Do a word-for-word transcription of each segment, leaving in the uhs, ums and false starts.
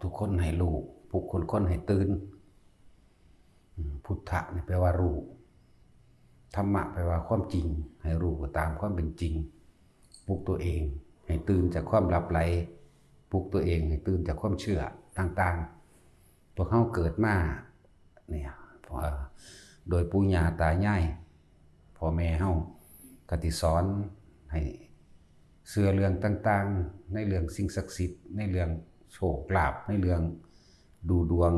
ทุกคนให้รู้ ปลุกคนคนให้ตื่น อืม พุทธะนี่แปลว่ารู้ ธรรมะแปลว่าความจริง ให้รู้ตามความเป็นจริง ปลุกตัวเองให้ตื่นจากความหลับไหล ปลุกตัวเองให้ตื่นจากความเชื่อต่างๆ พวกเฮาเกิดมาเนี่ย เอ่อ โดยปู่ย่าตายาย พ่อแม่เฮากะสิสอนให้เชื่อเรื่องต่างๆ ในเรื่องสิ่งศักดิ์สิทธิ์ ในเรื่องโชคลาภ ในเรื่องดูดวง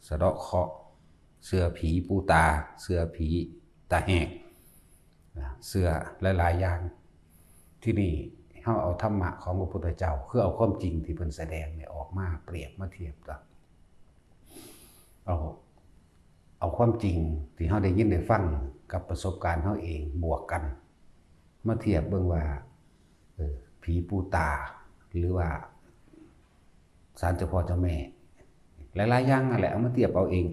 สะเดาะเคราะห์ เชื่อผีปู่ตา เชื่อผีตาแหก นะ เชื่อหลายๆ อย่าง ที่นี่เฮาเอาธรรมะของพระพุทธเจ้า คือเอาความจริงที่เพิ่นแสดงเนี่ยออกมาเปรียบมาเทียบกับ เอา เอาความจริงที่เฮาได้ยินได้ฟังกับประสบการณ์เฮาเองบวกกัน มาเทียบเบิ่งว่า เออ ผีปู่ตา หรือว่าศาลเจ้าพ่อเจ้าแม่ หลายๆ อย่างนั่นแหละ เอามาเทียบเอาเอง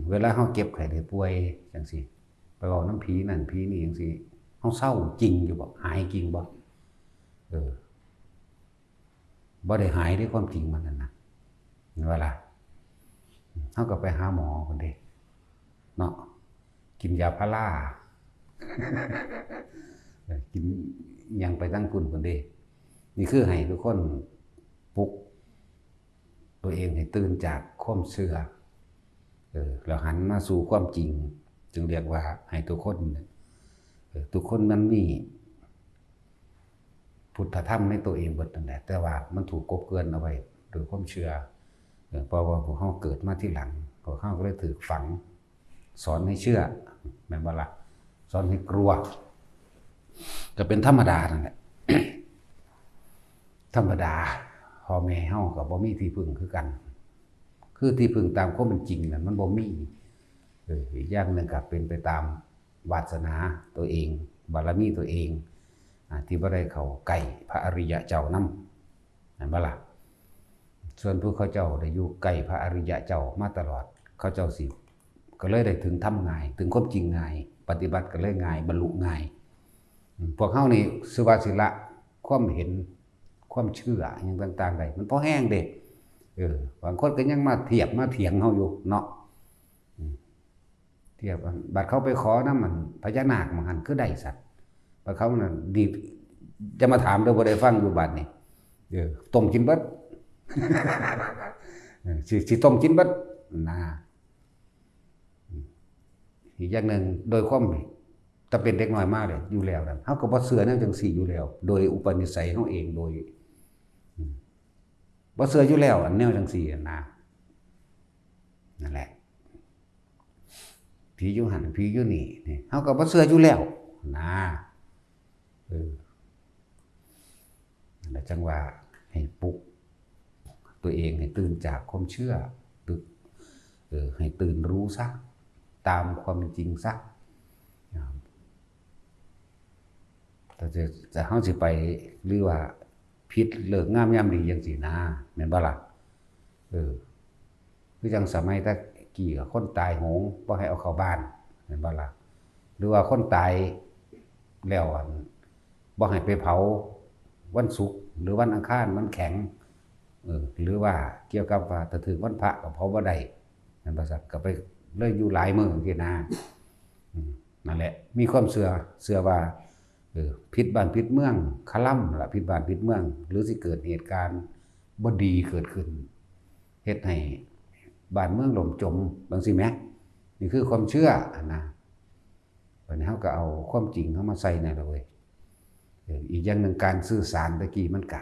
เวลาเฮาเจ็บไข้ได้ป่วยจังซี่ ไปเว้านำผีนั่นผีนี่จังซี่ เฮาเซาจริงอยู่บ่ หายจริงบ่ เออ บ่ได้หายเด้ ความจริงมันนั่นนะ เห็นบ่ล่ะ เฮาก็ไปหาหมอพุ้นเด้ เนาะ กินยาพารา เออ กินหยังไปทางพุ้นพุ้นเด้ นี่คือให้ทุกคนปลุกตัวเองให้ตื่นจากความเชื่อ เออ แล้วหันมาสู่ความจริง จึงเรียกว่าให้ทุกคนเนี่ย เออ ทุกคนมันมี พุทธธรรมในตัวเองเบิดนั่นแหละ แต่ว่ามันถูกกลบเกลื่อนเอาไว้โดยความเชื่อ เออ เพราะว่าพวกเฮาเกิดมาทีหลัง พวกเฮาก็เลยถูกฝัง สอนให้เชื่อ แม่นบ่ล่ะ สอนให้กลัว ก็เป็นธรรมดานั่นแหละ ธรรมดา พ่อแม่เฮาก็บ่มีที่พึ่งคือกัน คือที่พึ่งตามความเป็นจริงนั่นมันบ่มี เออ อีกอย่างหนึ่งก็เป็นไปตามวาสนาตัวเอง บารมีตัวเอง อ่า ที่บ่ได้เข้าใกล้พระอริยะเจ้านำ แม่นบ่ล่ะ ส่วนผู้เขาเจ้าได้อยู่ใกล้พระอริยะเจ้ามาตลอด เขาเจ้าสิ ก็เลยได้ถึงธรรมง่าย ถึงความจริงง่าย ปฏิบัติก็เลยง่าย บรรลุง่าย อืม พวกเฮานี่ สิว่าสิละความเห็น ความเชื่อหยังต่างๆ ได้ มันพอแฮงเด้ เออ บางคนก็ยังมาเทียบมาเถียงเฮาอยู่เนาะ อืม เทียบกัน บัดเขาไปขอนำมันพญานาคมาหั่นคือได้สัตว์ บัดเขานั่นดี จะมาถามเด้อ บ่ได้ฟังอยู่บัดนี้ เออ ต้มกินเบิด เออ สิ สิต้มกินเบิดนะ อีกอย่างหนึ่ง โดยความ ถ้าเป็นเด็กน้อยมาเลยอยู่แล้วนั่น เฮาก็บ่เชื่อแนวจังซี่อยู่แล้ว โดยอุปนิสัยเฮาเอง โดย อืม บ่เชื่ออยู่แล้ว อันแนวจังซี่นะ นั่นแหละ ผีอยู่หั่น ผีอยู่นี่ นี่ เฮาก็บ่เชื่ออยู่แล้วนะ เออ นั่นแหละ จังว่าให้ปลุกตัวเองให้ตื่นจากความเชื่อ ปลุก เออ ให้ตื่นรู้ซะ ตามความจริงซะ นะครับ แต่จะ จะเฮาสิไป หรือว่าผิดฤกษ์งามยามดีจังซี่นะ แม่นบ่ล่ะ เออ คือจังสมัยแต่กี้ก็คนตายโหง บ่ให้เอาเข้าบ้าน แม่นบ่ล่ะ หรือว่าคนตายแล้ว อั่น บ่ให้ไปเผาวันศุกร์ หรือวันอังคาร มันแข็ง เออ หรือว่าเกี่ยวกับว่าถ้าถืกวันพระก็เผาบ่ได้ แม่นบ่ซั้น ก็ไปเลยอยู่หลายมื้อจังซี่นะ อืม นั่นแหละ มีความเชื่อ เชื่อว่า เออ ผิดบ้านผิดเมือง คาลำล่ะ ผิดบ้านผิดเมือง หรือสิเกิดเหตุการณ์บ่ดีเกิดขึ้น เฮ็ดให้บ้านเมืองล่มจม จังซี่แหม นี่คือความเชื่อหั่นนะ บัดนี้เฮาก็เอาความจริงเฮามาใส่นั่นล่ะเว้ย เออ อีกอย่างหนึ่ง การสื่อสารแต่กี้มันก็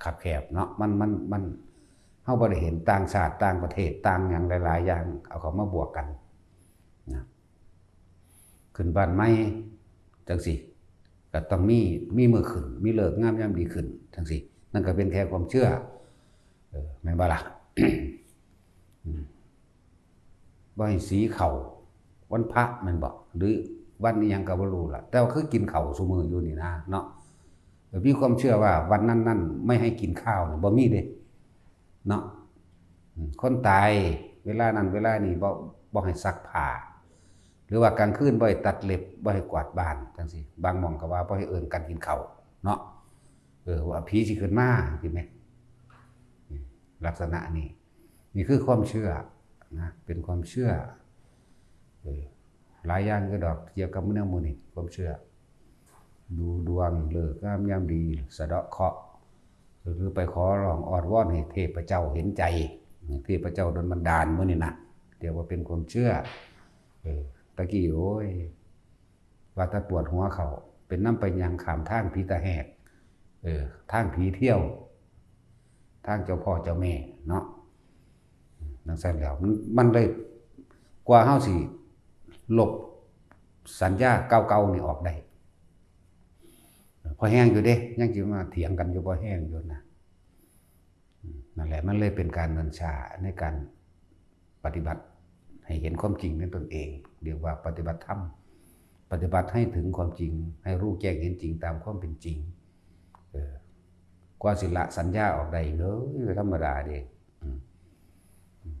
คับแคบเนาะ มัน มัน มัน เฮาบ่ได้เห็นต่างชาติ ต่างประเทศ ต่างหยังหลายๆ อย่าง เอาเข้ามาบวกกันนะ ขึ้นบ้านใหม่จังซี่ ก็ต้องมี มีมื้อขึ้น มีฤกษ์งามยามดีขึ้นจังซี่ นั่นก็เป็นแค่ความเชื่อ เออ แม่นบ่ล่ะ อืม บ่ให้สีเข้าวันพระแม่นบ่ หรือวันอิหยังก็บ่รู้ล่ะ แต่ว่าคือกินข้าวซุมื้ออยู่นี่นะเนาะ เออ มีความเชื่อว่าวันนั้นๆ ไม่ให้กินข้าวนี่บ่มีเด้ เนาะ อืม คนตายเวลานั้นเวลานี้บ่ บ่ให้ซักผ้า หรือว่ากลางคืนบ่ให้ตัดเล็บ บ่ให้กวาดบ้านจังซี่ บางหม่องก็ว่าบ่ให้เอิ้นกันกินข้าวเนาะ เออ ว่าผีสิขึ้นมาจังซี่แหม อืม ลักษณะนี้ นี่คือความเชื่อนะ เป็นความเชื่อ เออ หลายอย่างก็ดอกเกี่ยวกับเรื่องหมู่นี้ ความเชื่อ ดูดวงฤกษ์งามยามดี สะเดาะเคราะห์ หรือไปขอร้องอ้อนวอนให้เทพเจ้าเห็นใจ เทพเจ้าดลบันดาลหมู่นี้นะ เรียกว่าเป็นความเชื่อ เออ ตะกี้ โอ้ย ว่าแต่ปวดหัวเขา เป็นนำไปย่างข้ามทางผีตาแหก เออ ทางผีเที่ยว ทางเจ้าพ่อเจ้าแม่เนาะ จั่งซั้นแล้ว มัน มันเลย กว่าเฮาสิลบสัญญาเก่าๆนี่ออกได้ พอแฮงอยู่เด้ ยังสิมาเถียงกันอยู่ พอแฮงอยู่นะ อืม นั่นแหละ มันเลยเป็นการเนินช้าในการปฏิบัติให้เห็นความจริงในตนเอง เรียกว่าปฏิบัติธรรม ปฏิบัติให้ถึงความจริง ให้รู้แจ้งเห็นจริงตามความเป็นจริง เออ กว่าสิละสัญญาออกได้ เฮ้ย ธรรมดาเด้ อืม อืม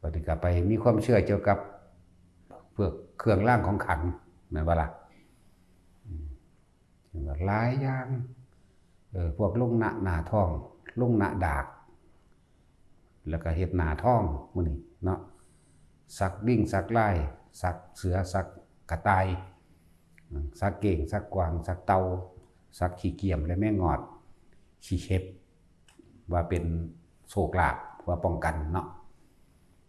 บัดนี้ก็ไปมีความเชื่อเกี่ยวกับพวกเครื่องรางของขลัง แม่นบ่ล่ะ อืม หลายอย่าง เออ พวกลงหน้า หน้าท้อง ลงหน้าดาก แล้วก็เฮ็ดหน้าทองหมู่นี้เนาะ สักลิง สักลาย สักเสือ สักกระต่าย อืม สักเก้ง สักกวาง สักเต่า สักขี้เกียมและแมงงอด ขี้เข็บ ว่าเป็นโชคลาภ ว่าป้องกันเนาะ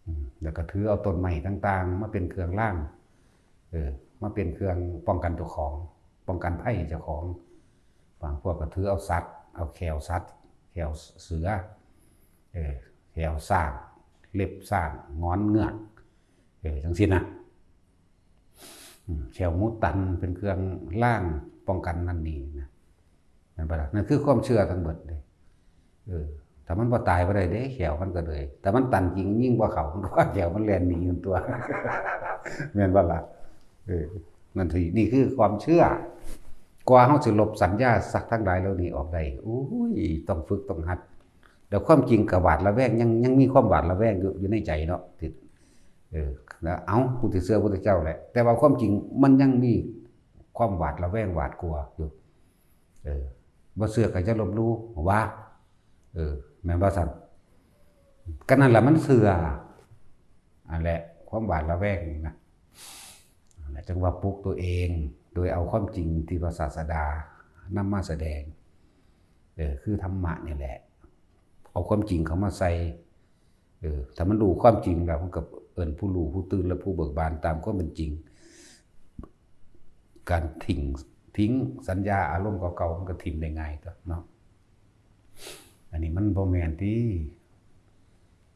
อืม แล้วก็ถือเอาต้นไม้ต่างๆ มาเป็นเครื่องราง เออ มาเป็นเครื่องป้องกันเจ้าของ ป้องกันภัยเจ้าของ บางพวกก็ถือเอาสัตว์ เอาแข้วสัตว์ แข้วเสือ เออ แข้วช้าง เล็บช้าง หงอนเงือก เออ จั่งซี้นะ อืม แข้วหมูตันเป็นเครื่องรางป้องกันนั่นนี่นะ แม่นบ่ล่ะ นั่นคือความเชื่อทั้งเบิดเลย เออ ถ้ามันบ่ตายบ่ได้เด้ แข้วมันก็เลย แต่มันตันจริง ยิงบ่เข้า มันก็ว่าแข้วมันแล่นหนีมันตัว แม่นบ่ล่ะ เออ นั่นที นี่คือความเชื่อ กว่าเฮาสิลบสัญญาสักทั้งหลายเหล่านี้ออกได้ โอ้ย ต้องฝึก ต้องหัด แล้วความจริงก็หวาดระแวง ยัง ยังมีความหวาดระแวงอยู่ อยู่ในใจเนาะ ติด เออ แล้ว เอ้า กูสิเชื่อพุทธเจ้าแหละ แต่ว่าความจริงมันยังมีความหวาดระแวง หวาดกลัวอยู่ เออ บ่เชื่อก็อย่าลบหลู่ ว่า เออ แม่นบ่ซั่น ก็นั่นแหละมันเชื่อ อันแหละ ความหวาดระแวงนี่นะ นั่นแหละ จั่งว่าปลุกตัวเอง โดยเอาความจริงที่พระศาสดานำมาแสดง เออ คือธรรมะนี่แหละ เอาความจริงเข้ามาใส่ เออ ถ้ามันรู้ความจริงแล้ว มันก็เอิ้นผู้รู้ผู้ตื่นและผู้เบิกบานตามความเป็นจริง การทิ้ง ทิ้งสัญญาอารมณ์เก่าๆ มันก็ทิ้งได้ง่ายตัวเนาะ อันนี้มันบ่แม่นติ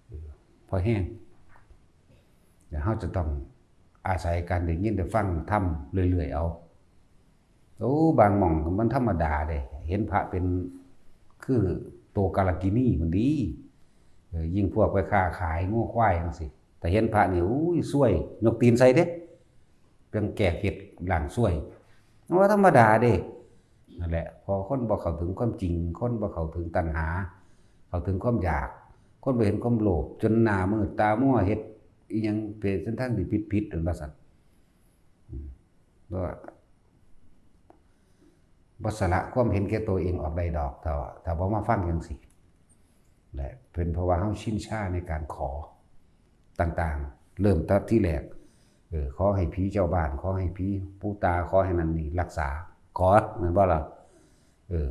เออ พอแฮง แล้วเฮาจะต้องอาศัยการได้ยินได้ฟังธรรมเรื่อยๆ เอา โอ้ บางหม่องมันธรรมดาเด้ เห็นพระเป็นคือโตกาลกินีมันดี เออ ยิ่งพวกไปค้าขายงัวควายจั่งซี้ แต่เห็นพระนี่ อุ้ย ซวย ยกตีนใส่เด้ เป็นแก่เฮ็ดล้างซวย มันว่าธรรมดาเด้ นั่นแหละ พอคนบ่เข้าถึงความจริง คนบ่เข้าถึงตัณหา เข้าถึงความอยาก คนบ่เห็นความโลภ จนหน้ามืดตามัว เฮ็ดอิหยังเป็นเส้นทางที่ผิดๆ นั่นว่าซั่น อืม ว่า บ่สละความเห็นแก่ตัวเองออกได้ดอก ถ้า ถ้าบ่มาฟังจั่งซี้ และเป็นเพราะว่าเฮาชินชาในการขอต่างๆ เริ่มแต่ที่แรก เออ ขอให้ผีเจ้าบ้าน ขอให้ผีปู่ตา ขอให้นั่นนี่รักษา ขอ แม่นบ่ล่ะ เออ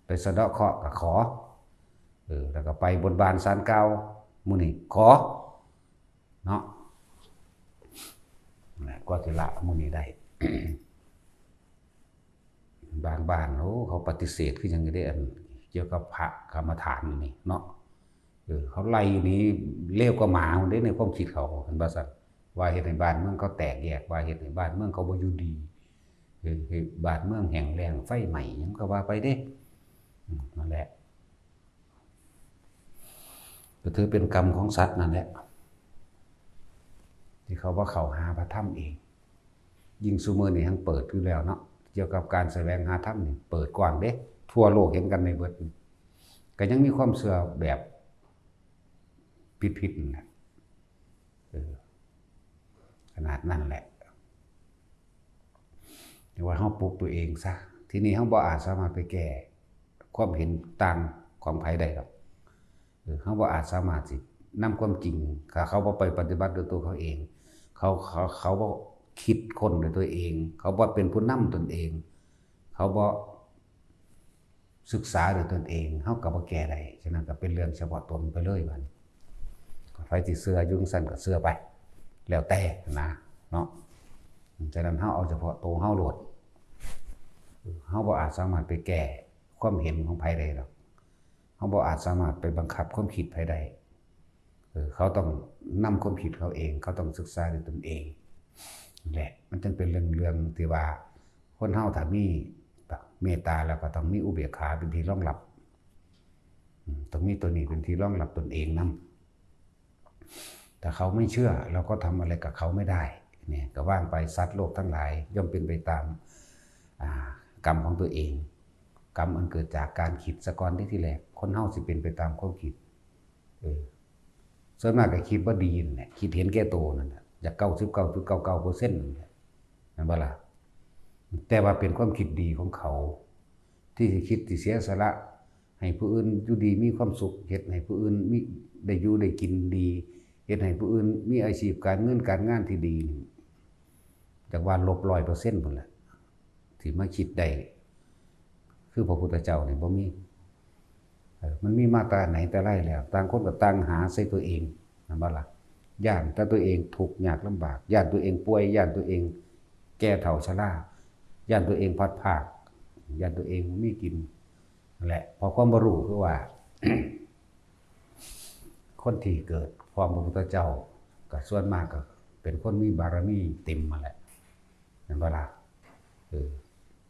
ไปสะเดาะเคราะห์ก็ขอ เออ แล้วก็ไปบนบานศาลกล่าว หมู่นี้ขอ เนาะ นะ ก็สิละหมู่นี้ได้ บางบ้าน โอ้ เขาปฏิเสธคือหยังเด้ อันเกี่ยวกับพระกรรมฐานนี่เนาะ เออ เขาไล่หนีเลวกว่าหมาเด้ ในความคิดเขา เห็นบ่ซั่น ว่าเฮ็ดให้บ้านเมืองเขาแตกแยก ว่าเฮ็ดให้บ้านเมืองเขาบ่อยู่ดี เออ เฮ็ดบ้านเมืองแห้งแล้ง ไฟไหม้หยังก็ว่าไปเด้ อืม นั่นแหละ ก็ถือเป็นกรรมของสัตว์นั่นแหละ ที่เขาบ่เข้าหาพระธรรมเอง ยิ่งซุมื้อนี้แฮ่งเปิดอยู่แล้วเนาะ เกี่ยวกับการแสวงหาธรรมนี่เปิดกว้างเด้ ทั่วโลกเห็นกันในเบิด ก็ยังมีความเชื่อแบบผิดๆ นั่นแหละ เออ ขนาดนั้นแหละ เรียกว่าเฮาปลุกตัวเองซะ ทีนี้เฮาบ่อาจสามารถไปแก้ความเห็นต่างของไผได้ดอก เออ เขาบ่อาจสามารถสินำความจริง ถ้าเขาบ่ไปปฏิบัติด้วยตัวเขาเอง เขา เขา เขาบ่คิดค้นด้วยตัวเอง เขาบ่เป็นผู้นำตนเอง เขาบ่ศึกษาด้วยตนเอง เขาก็บ่แก้ได้ ฉะนั้นก็เป็นเรื่องเฉพาะตนไปเลยบัดนี้ ไผสิเชื่ออยู่จั่งซั้นก็เชื่อไป แล้วแต่นะ เนาะ ฉะนั้นเราเอาเฉพาะตัวเราโลด เราบ่อาจสามารถไปแก้ความเห็นของไผได้ดอก เราบ่อาจสามารถไปบังคับความคิดไผได้ เออ เขาต้องนำความคิดเขาเอง เขาต้องศึกษาด้วยตนเอง นั่นแหละ มันจึงเป็นเรื่อง เรื่องที่ว่า คนเราถ้ามีเมตตาแล้วก็ต้องมีอุเบกขาเป็นที่รองรับ อืม ต้องมีตัวนี้เป็นที่รองรับตนเองนำ ถ้าเขาไม่เชื่อ เราก็ทำอะไรกับเขาไม่ได้ เนี่ย ก็วางไป สัตว์โลกทั้งหลายย่อมเป็นไปตาม อ่า กรรมของตัวเอง กรรมอันเกิดจากการคิดซะก่อนเด้ ทีแรก คนเฮาสิเป็นไปตามความคิด เออ ส่วนมากก็คิดบ่ดีนั่นแหละ คิดเห็นแก่โตนั่นแหละ อยาก เก้าสิบเก้าจุดเก้าเก้าเปอร์เซ็นต์ นั่นแหละ แม่นบ่ล่ะ แต่ว่าเป็นความคิดดีของเขา ที่สิคิดสิเสียสละ ให้ผู้อื่นอยู่ดีมีความสุข เฮ็ดให้ผู้อื่นมี ได้อยู่ได้กินดี เฮ็ดให้ผู้อื่นมีอาชีพการเงินการงานที่ดีนี่ จักว่าลบร้อยเปอร์เซ็นต์พุ้นแหละ ที่มาคิดได้ คือพระพุทธเจ้านี่บ่มี เออ มันมีมาแต่ไหนแต่ไรแล้ว ต่างคนก็ต่างหาใส่ตัวเอง แม่นบ่ล่ะ ย้านแต่ตัวเองทุกข์ยากลำบาก ย้านตัวเองป่วย ย้านตัวเองแก่เฒ่าชรา ย้านตัวเองพลัดพราก ย้านตัวเองบ่มีกิน นั่นแหละ เพราะความบ่รู้คือว่า คนที่เกิดพร้อมพระพุทธเจ้า ก็ส่วนมากก็เป็นคนมีบารมีเต็มมาแหละ แม่นบ่ล่ะ เออ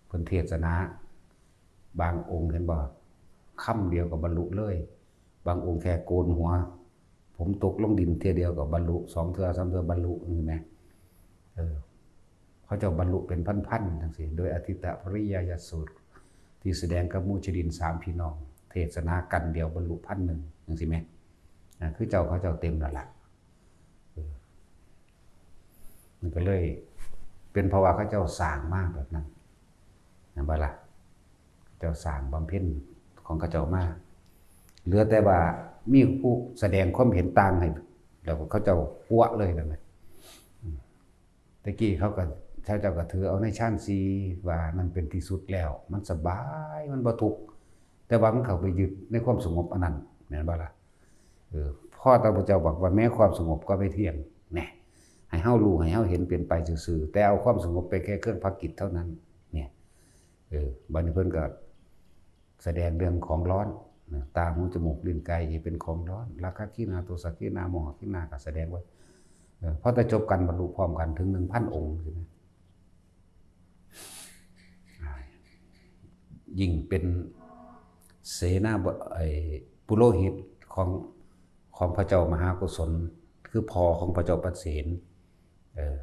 เพิ่นเทศนา บางองค์เห็นบ่ คำเดียวก็บรรลุเลย บางองค์แค่โกนหัว ผมตกลงดินเทื่อเดียวก็บรรลุ สองเทื่อสามเทื่อบรรลุ เห็นไหม เออ เขาเจ้าบรรลุเป็นพันๆจังซี่ โดยอทิตตปริยายสูตร ที่แสดงกับมุจลินสามพี่น้อง เทศนากันเดียวบรรลุพันหนึ่งจังซี่แหม อ่า คือเจ้าเขาเจ้าเต็มแล้วล่ะ เออ มันก็เลยเป็นเพราะว่าเขาเจ้าสร้างมาแบบนั้น แม่นบ่ล่ะ เจ้าสร้างบำเพ็ญของเขาเจ้ามา เหลือแต่ว่ามีผู้แสดงความเห็นต่างให้ แล้วก็เขาเจ้ากัวเลยนั่นแหละ อืม แต่กี้เขาก็ เขาเจ้าก็ถือเอาในฌานสี่ว่านั่นเป็นที่สุดแล้ว มันสบาย มันบ่ทุกข์ แต่ว่ามันเข้าไปยึดในความสงบอันนั้น แม่นบ่ล่ะ เออ พอตาพระเจ้าบอกว่าแม้ความสงบก็ไม่เที่ยง แน่ ให้เฮารู้ ให้เฮาเห็นเป็นไปซื่อๆ แต่เอาความสงบเป็นแค่เครื่องพักจิตเท่านั้น เนี่ย เออ บัดนี้เพิ่นก็แสดงเรื่องของร้อนนะ ตา หู จมูก ลิ้น กาย ที่เป็นของร้อน ราคะกิริยา โทสะกิริยา โมหะกิริยา ก็แสดงไว้ เออ พอแต่จบกันบรรลุพร้อมกันถึงหนึ่งพันองค์ใช่ไหม อ่า ยิ่งเป็นเสนาบ- ไอ้ ปุโรหิตของ ของพระเจ้ามหาโกศล คือพ่อของพระเจ้าปเสน เออ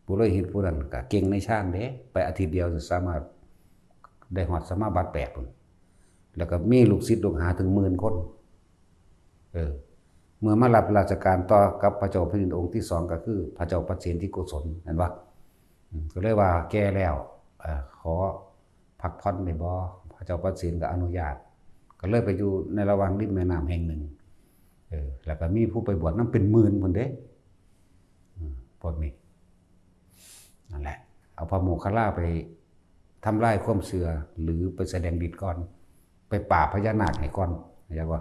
ปุโรหิตผู้นั้นก็เก่งในฌานเด้ ไปอาทิตย์เดียวสามารถได้ฮอดสมาบัติแปดพุ้น แล้วก็มีลูกศิษย์ลูกหาถึงหมื่นคน เออ เมื่อมารับราชการต่อกับพระเจ้าแผ่นดินองค์ที่สองก็คือพระเจ้าปเสนที่โกศล เห็นปะ อืม ก็เลยว่าแก่แล้ว เอ่อ ขอพักผ่อนได้บ่ พระเจ้าปเสนก็อนุญาต ก็เลยไปอยู่ในระหว่างริมแม่น้ำแห่งหนึ่ง เออ แล้วก็มีผู้ไปบวชนำเป็นหมื่นพุ้นเด้ อืม พวกนี้ นั่นแหละ เอาพระโมคคัลลาไปทำลายความเชื่อ หรือไปแสดงฤทธิ์ก่อน ไปปราบพญานาคให้ก่อน เรียกว่า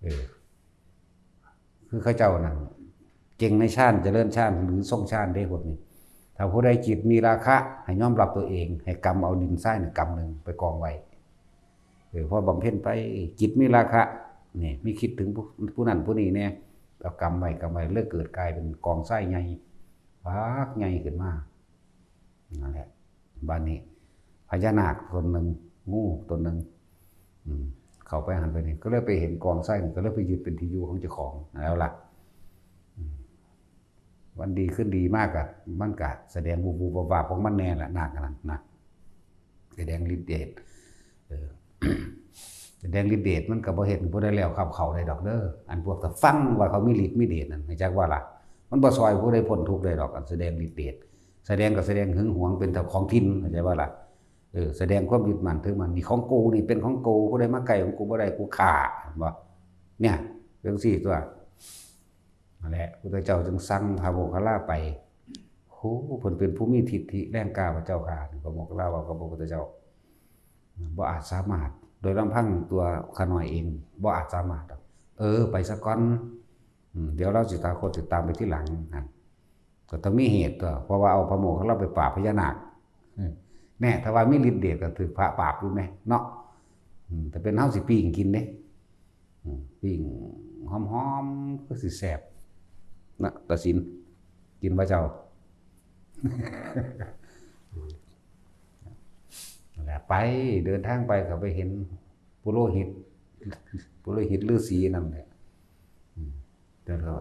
เออ คือเขาเจ้านั่น เก่งในฌาน เจริญฌาน หรือทรงฌานเด้พวกนี้ ถ้าผู้ใดจิตมีราคะ ให้ยอมรับตัวเอง ให้กำเอาดินทรายนี่กำหนึ่งไปกองไว้ เออ พอบำเพ็ญไป จิตมีราคะ นี่ มีคิดถึงผู้ ผู้นั้นผู้นี้แน่ เอากำไว้ กำไว้ เลยเกิดกลายเป็นกองทรายใหญ่ บักใหญ่ขึ้นมา นั่นแหละ บัดนี้ พญานาคตนหนึ่ง งูตนหนึ่ง อืม เข้าไปหันไปนี่ ก็เลยไปเห็นกองทรายนี่ ก็เลยไปยึดเป็นที่อยู่ของเจ้าของ แล้วล่ะ อืม วันดีคืนดีมากอะ มันก็แสดงวุบๆวับๆของมันแน่ล่ะ นาคอันนั้นนะ แสดงฤทธิ์เดช เออ แสดงฤทธิ์เดชมันก็บ่เฮ็ดให้ผู้ใดแล้วครับเขาได้ดอกเด้อ อันพวกตะฟังว่าเขามีฤทธิ์มีเดชนั่น ให้จักว่าล่ะ มันบ่ซอยผู้ใดพ้นทุกข์ได้ดอก อันแสดงฤทธิ์เดช แสดงก็แสดงหึงหวงเป็นเจ้าของถิ่น เข้าใจบ่ล่ะ เออ แสดงความยึดมั่นถือมั่น นี่ของกู นี่เป็นของกู ผู้ใดมาใกล้ของกูบ่ได้ กูฆ่า เห็นบ่ เนี่ย จั่งซี้ตั๊ว นั่นแหละ พุทธเจ้าจึงสั่งพระโมคคัลลาไป โอ้ เพิ่นเป็นผู้มีทิฏฐิแรงกล้า พระเจ้าข้า พระโมคคัลลาเว้ากับพระพุทธเจ้า บ่อาจสามารถ โดยลำพังตัวข้าน้อยเอง บ่อาจสามารถดอก เออ ไปซะก่อน อืม เดี๋ยวลาวสิตถาคตสิตามไปทีหลัง นั่น ก็ต้องมีเหตุตั๊ว เพราะว่าเอาพระโมคคัลลาไปปราบพญานาค อืม แน่ ถ้าว่ามีฤทธิ์เดชก็ถืกพระปราบอยู่แหมเนาะ อืม แต่เป็นเฮาสิปิ้งกินเด้ อืม ปิ้งหอมๆ คือสิแซ่บนะ ตาสิน กินบ่เจ้า นั่นแหละ ไป เดินทางไปก็ไปเห็นปุโรหิต ปุโรหิตฤาษีนั่นแหละ อืม เดี๋ยวก็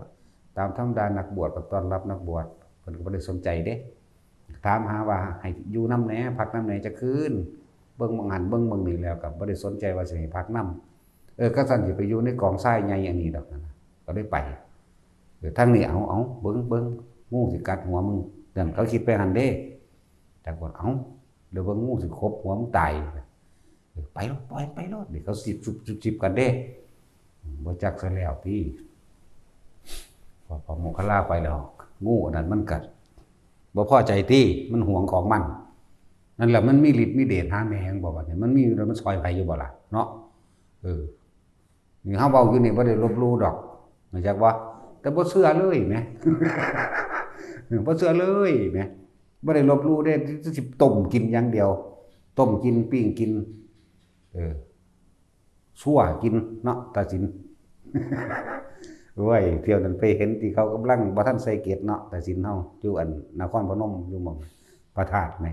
ตามธรรมดานักบวชก็ต้อนรับนักบวช เพิ่นก็บ่ได้สนใจเด้ ถามหาว่าให้อยู่นำแหน่ พักนำแหน่จักคืน เบิ่งหม่องหั้นเบิ่งหม่องนี้แล้วก็บ่ได้สนใจว่าสิให้พักนำ เออ คันซั่นสิไปอยู่ในกองทรายใหญ่อันนี้ดอกนะ ก็เลยไป เออ ทางนี้ เอา เอา เบิ่ง เบิ่ง งูสิกัดหัวมึง นั่นเขาคิดไปหั่นเด้ แต่ก่อน เอา เดี๋ยวเบิ่งงูสิขบหัวมึงตาย เออ ไปโลด ปล่อยมันไปโลด เดี๋ยวเขาสิบ สิบ สิบ สิบกันเด้ บ่จักซะแล้วติ พอพระโมคคัลลาไปแล้ว งูอันนั้นมันก็บ่พอใจติ มันหวงของมัน นั่นแหละ มันมีฤทธิ์มีเดชหาแม่งบ่ บัดนี้ มันมีแล้วมันซ่อยไผอยู่บ่ล่ะ เนาะ เออ นี่เฮาเว้าอยู่นี่บ่ได้ลบหลู่ดอก รู้จักบ่ แต่บ่เชื่อเลยแหม บ่เชื่อเลยแหม บ่ได้ลบหลู่เด้ สิต้มกินอย่างเดียว ต้มกิน ปิ้งกิน เออ ซั่วกินเนาะ ตาสิน โอ้ย เที่ยวนั้นไปเห็นที่เขากำลังบ่ทันใส่เกล็ดเนาะ ตาสินเฮา อยู่อันนครพนม อยู่หม่องพระธาตุแหม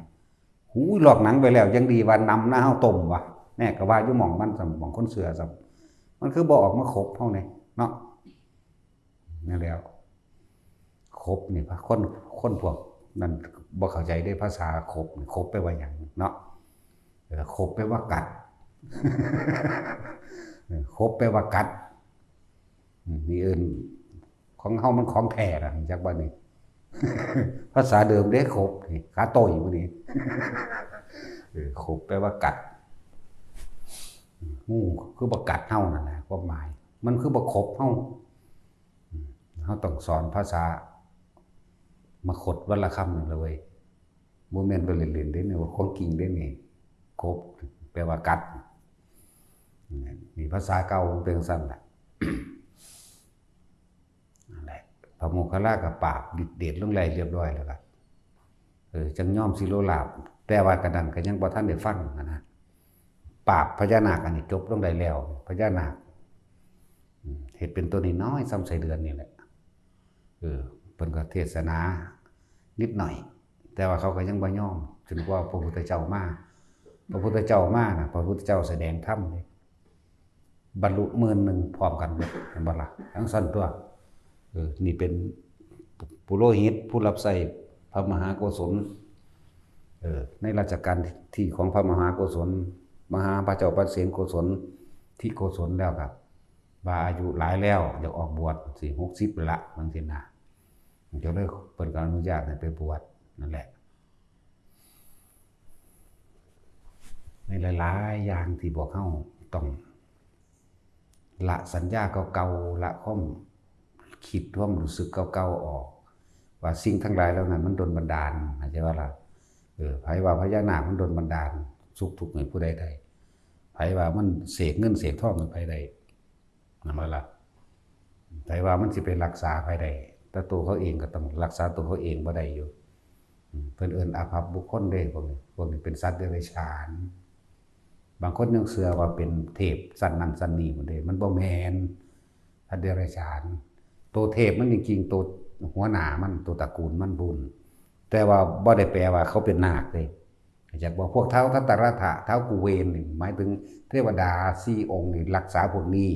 หูย ลอกหนังไปแล้ว ยังดีว่านำนะเฮาต้มว่ะ แน่ ก็ว่าอยู่หม่องมันซ้ำ หม่องคนเชื่อซ้ำ มันคือบ่ออกมาขบเฮาแหน่เนาะ นั่นแหล้ว ขบนี่ คน คนพวกนั้นบ่เข้าใจเด้ ภาษาขบนี่ ขบแปลว่าหยังเนาะ เออ ขบแปลว่ากัด เออ ขบแปลว่ากัด อืม นี่เอิ้น ของเฮามันของแท้ล่ะ จักบ่นี่ ภาษาเดิมเด้ ขบนี่ ขาโต้ยผู้นี้ เออ ขบแปลว่ากัด อืม งูคือบ่กัดเฮานั่นแหละ ความหมาย มันคือบ่ขบเฮา อืม เฮาต้องสอนภาษา มาขดวันละคำหนึ่งเลยเว้ย บ่แม่นไปเล่นๆเด้นี่ ว่าของจริงเด้นี่ ขบ แปลว่ากัด นี่ภาษาเก่ามันเป็นจั่งซั่นล่ะ นั่นแหละ พระโมคคัลลาก็ปราบฤทธิ์เดชลงได้เรียบร้อยแล้วล่ะ เออ จั่งยอมสิโลลาภ แต่ว่ากะนั้นก็ยังบ่ทันได้ฟังหั้นนะ ปราบพญานาคอันนี้จบลงได้แล้ว พญานาค อืม เฮ็ดเป็นตัวน้อยๆ ส่ำไส้เดือนนี่แหละ เออ เพิ่นก็เทศนานิดหน่อย แต่ว่าเขาก็ยังบ่ยอม จนกว่าพระพุทธเจ้ามา พระพุทธเจ้ามาน่ะ พระพุทธเจ้าแสดงธรรมเด้ บรรลุหมื่นหนึ่งพร้อมกันเบิด เห็นบ่ล่ะ จั่งซั่นตั๊ว เออ นี่เป็นปุโรหิตผู้รับใช้พระมหาโกศล เออ ในรัชกาลที่ของพระมหาโกศล มหาพระเจ้าปเสนโกศล ที่โกศลแล้วครับ ว่าอายุหลายแล้ว อยากออกบวชสิ หกสิบแล้วละ จั่งซี้นะ เจ้าเลย เพิ่นก็อนุญาตให้ไปบวชนั่นแหละ ในหลายๆอย่างที่พวกเฮาต้องละสัญญาเก่าๆ ละความคิดความรู้สึกเก่าๆออก ว่าสิ่งทั้งหลายเหล่านั้นมันดลบันดาล เข้าใจบ่ล่ะ เออ ไผว่าพญานาคมันดลบันดาลสุขทุกข์ให้ผู้ใดได้ ไผว่ามันเสกเงินเสกทองให้ไผได้ นั่นบ่ล่ะ ไผว่ามันสิไปรักษาไผได้ แต่ตัวเขาเองก็ต้องรักษาตัวเขาเองบ่ได้อยู่ อืม เพิ่นเอิ้นอาภัพบุคคลเด้ พวกนี้ พวกนี้เป็นสัตว์เดรัจฉาน บางคนยังเชื่อว่าเป็นเทพชั้นนั้นชั้นนี้พุ้นเด้ มันบ่แม่น สัตว์เดรัจฉาน ตัวเทพมันจริงๆ ตัวหัวหน้ามัน ตัวตระกูลมันพุ้น แต่ว่าบ่ได้แปลว่าเขาเป็นนาคเด้ จักว่าพวกท้าวทัตตรัตถะ ท้าวกุเวนนี่ หมายถึงเทวดาสี่องค์นี่รักษาพวกนี้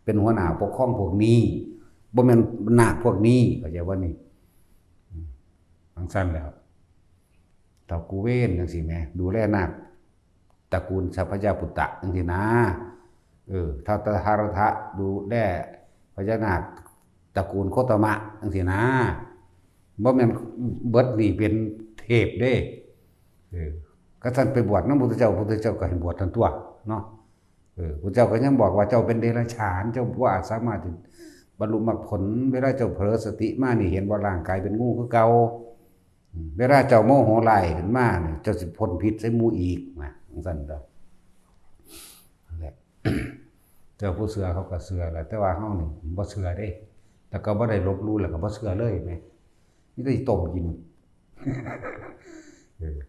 เป็นหัวหน้าปกครองพวกนี้ บ่แม่นนาคพวกนี้ เข้าใจบ่นี่ อืม จั่งซั่นแหล้ว ท้าวกุเวนจั่งซี้แหม ดูแลนาคตระกูลสัพพยาปุตตะจั่งซี้นะ เออ ท้าวทหารถะดูแลพญานาคตระกูลโคตมะจั่งซี้นะ บ่แม่นเบิดนี่เป็นเทพเด้ เออ ก็ท่านไปบวชนำพุทธเจ้า พุทธเจ้าก็ให้บวชนั่นตั๊วเนาะ เออ พระเจ้าก็ยังบอกว่าเจ้าเป็นเดรัจฉาน เจ้าบ่อาจสามารถที่บรรลุมรรคผล เวลาเจ้าเผลอสติมานี่ เห็นว่าร่างกายเป็นงูคือเก่า อืม เวลาเจ้าโมโหร้ายขึ้นมานี่ เจ้าสิพ่นพิษใส่หมู่อีก นะ จั่งซั้นเด้อ นั่นแหละ เจ้าผู้เชื่อเขาก็เชื่อแหละ แต่ว่าเฮานี่บ่เชื่อเด้ แล้วก็บ่ได้ลบหลู่ แล้วก็บ่เชื่อเลยแหม มีแต่สิต้มกิน เออ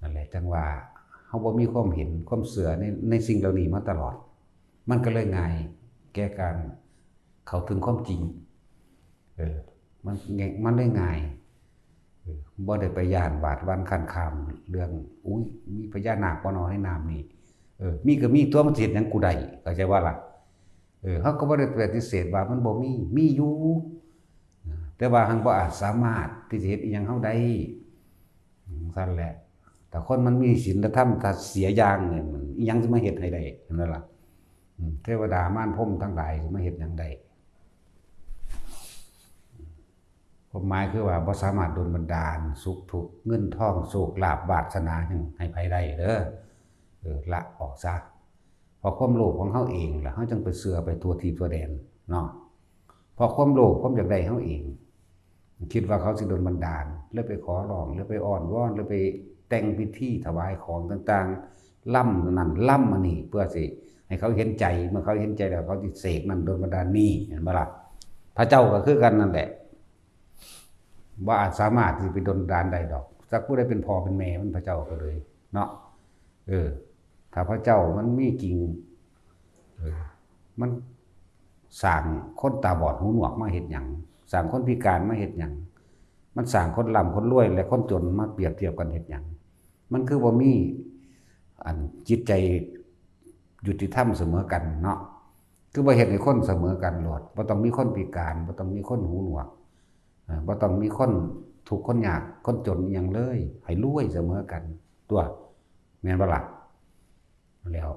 นั่นแหละ จั่งว่าเฮาบ่มีความเห็น ความเชื่อใน ในสิ่งเหล่านี้มาตลอด มันก็เลยง่ายแก่การเข้าถึงความจริง เออ มันง่าย มันเลยง่าย เออ บ่ได้ไปย้านหวาดหวั่นคลานคลามเรื่อง อุ๊ย มีพญานาคบ่น้อในน้ำนี่ เออ มีก็มีตั๊ว มันสิเฮ็ดหยังกูได้ เข้าใจบ่ล่ะ เออ เฮาก็บ่ได้ปฏิเสธว่ามันบ่มี มีอยู่ แต่ว่าหั้นบ่อาจสามารถที่จะเฮ็ดอิหยังเฮาได้ จั่งซั้นแหละ ถ้าคนมันมีศีลธรรม ถ้าเสียอย่างนี่ มันอิหยังสิมาเฮ็ดให้ได้ เห็นบ่ล่ะ อืม เทวดามารพรหมทั้งหลายสิมาเฮ็ดหยังได้ ความหมายคือว่าบ่สามารถดลบันดาลสุขทุกข์ เงินทอง โชคลาภ วาสนาหยังให้ไผได้เด้อ เออ ละออกซะ เพราะความโลภของเฮาเองล่ะ เฮาจั่งไปเชื่อไปทั่วทิศทั่วแดนเนาะ เพราะความโลภ ความอยากได้เฮาเอง คิดว่าเขาสิดลบันดาล เลยไปขอร้อง เลยไปอ้อนวอน เลยไปแต่งพิธีถวายของต่างๆ ลำนั่นลำอันนี้ เพื่อสิให้เขาเห็นใจ เมื่อเขาเห็นใจแล้ว เขาสิเสกนั่นดลบันดาลนี่ เห็นบ่ล่ะ พระเจ้าก็คือกันนั่นแหละ บ่อาจสามารถที่ไปดลบันดาลได้ดอก จักผู้ใดเป็นพ่อเป็นแม่มัน พระเจ้าก็เลย เนาะ เออ ถ้าพระเจ้ามันมีจริง เออ มันสร้างคนตาบอดหูหนวกมาเฮ็ดหยัง สร้างคนพิการมาเฮ็ดหยัง มันสร้างคนร่ำคนรวยและคนจนมาเปรียบเทียบกันเฮ็ดหยัง มันคือบ่มี อันจิตใจยุติธรรมเสมอกันเนาะ คือบ่เฮ็ดให้คนเสมอกันโลด บ่ต้องมีคนพิการ บ่ต้องมีคนหูหนวก เอ่อ บ่ต้องมีคนทุกข์คนยาก คนจนอิหยังเลย ให้รวยเสมอกันตั๊ว แม่นบ่ล่ะ แล้ว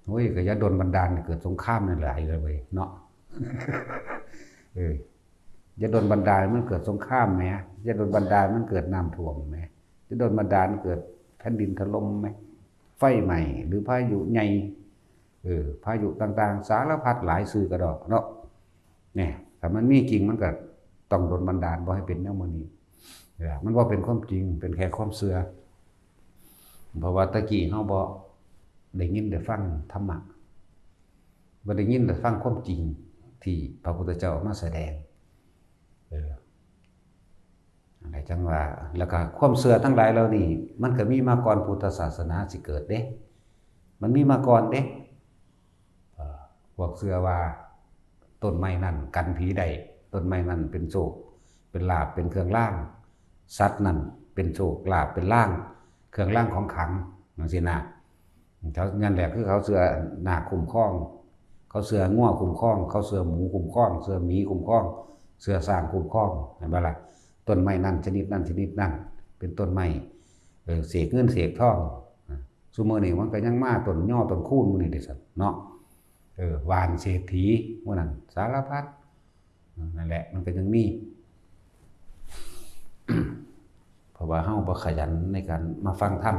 โอ้ย ก็อย่าดลบันดาลให้เกิดสงครามนั่นหลายเลยเว้ยเนาะ เออ อย่าดลบันดาลมันเกิดสงครามแหม อย่าดลบันดาลมันเกิดน้ำท่วมแหม อย่าดลบันดาลมันเกิดแผ่นดินถล่มแหม ไฟไหม้ หรือพายุใหญ่ เออ พายุต่างๆ สารพัดหลายซื่อกะดอกเนาะ เนี่ย ถ้ามันมีจริงมันก็ต้องดลบันดาลบ่ให้เป็นแนวมื้อนี้ เออ มันบ่เป็นความจริง เป็นแค่ความเชื่อ เพราะว่าตะกี้เฮาบ่ได้ยินได้ฟังธรรมะ บ่ได้ยินได้ฟังความจริงที่พระพุทธเจ้ามาแสดง เออ นั่นแหละจั่งว่า แล้วก็ความเชื่อทั้งหลายเหล่านี้ มันก็มีมาก่อนพุทธศาสนาสิเกิดเด้ มันมีมาก่อนเด้ เอ่อ พวกเชื่อว่าต้นไม้นั่นกันผีได้ ต้นไม้นั่นเป็นโชค เป็นลาภ เป็นเครื่องราง สัตว์นั่นเป็นโชค ลาภ เป็นราง เครื่องรางของขลัง จั่งซี้นะ เขา นั่นแหละคือเขาเชื่อนาคคุ้มครอง เขาเชื่องัวคุ้มครอง เขาเชื่อหมูคุ้มครอง เชื่อหมีคุ้มครอง เชื่อช้างคุ้มครอง เห็นบ่ล่ะ ต้นไม้นั่นชนิดนั่นชนิดนั่น เป็นต้นไม้ เออ เสกเงินเสกทอง ซุมื้อนี้มันก็ยังมาต้นยอต้นคูนหมู่นี้เด้ซั่นเนาะ เออ ว่านเศรษฐีหมู่นั้น สารพัด นั่นแหละ มันก็ยังมี เพราะว่าเฮาบ่ขยันในการมาฟังธรรม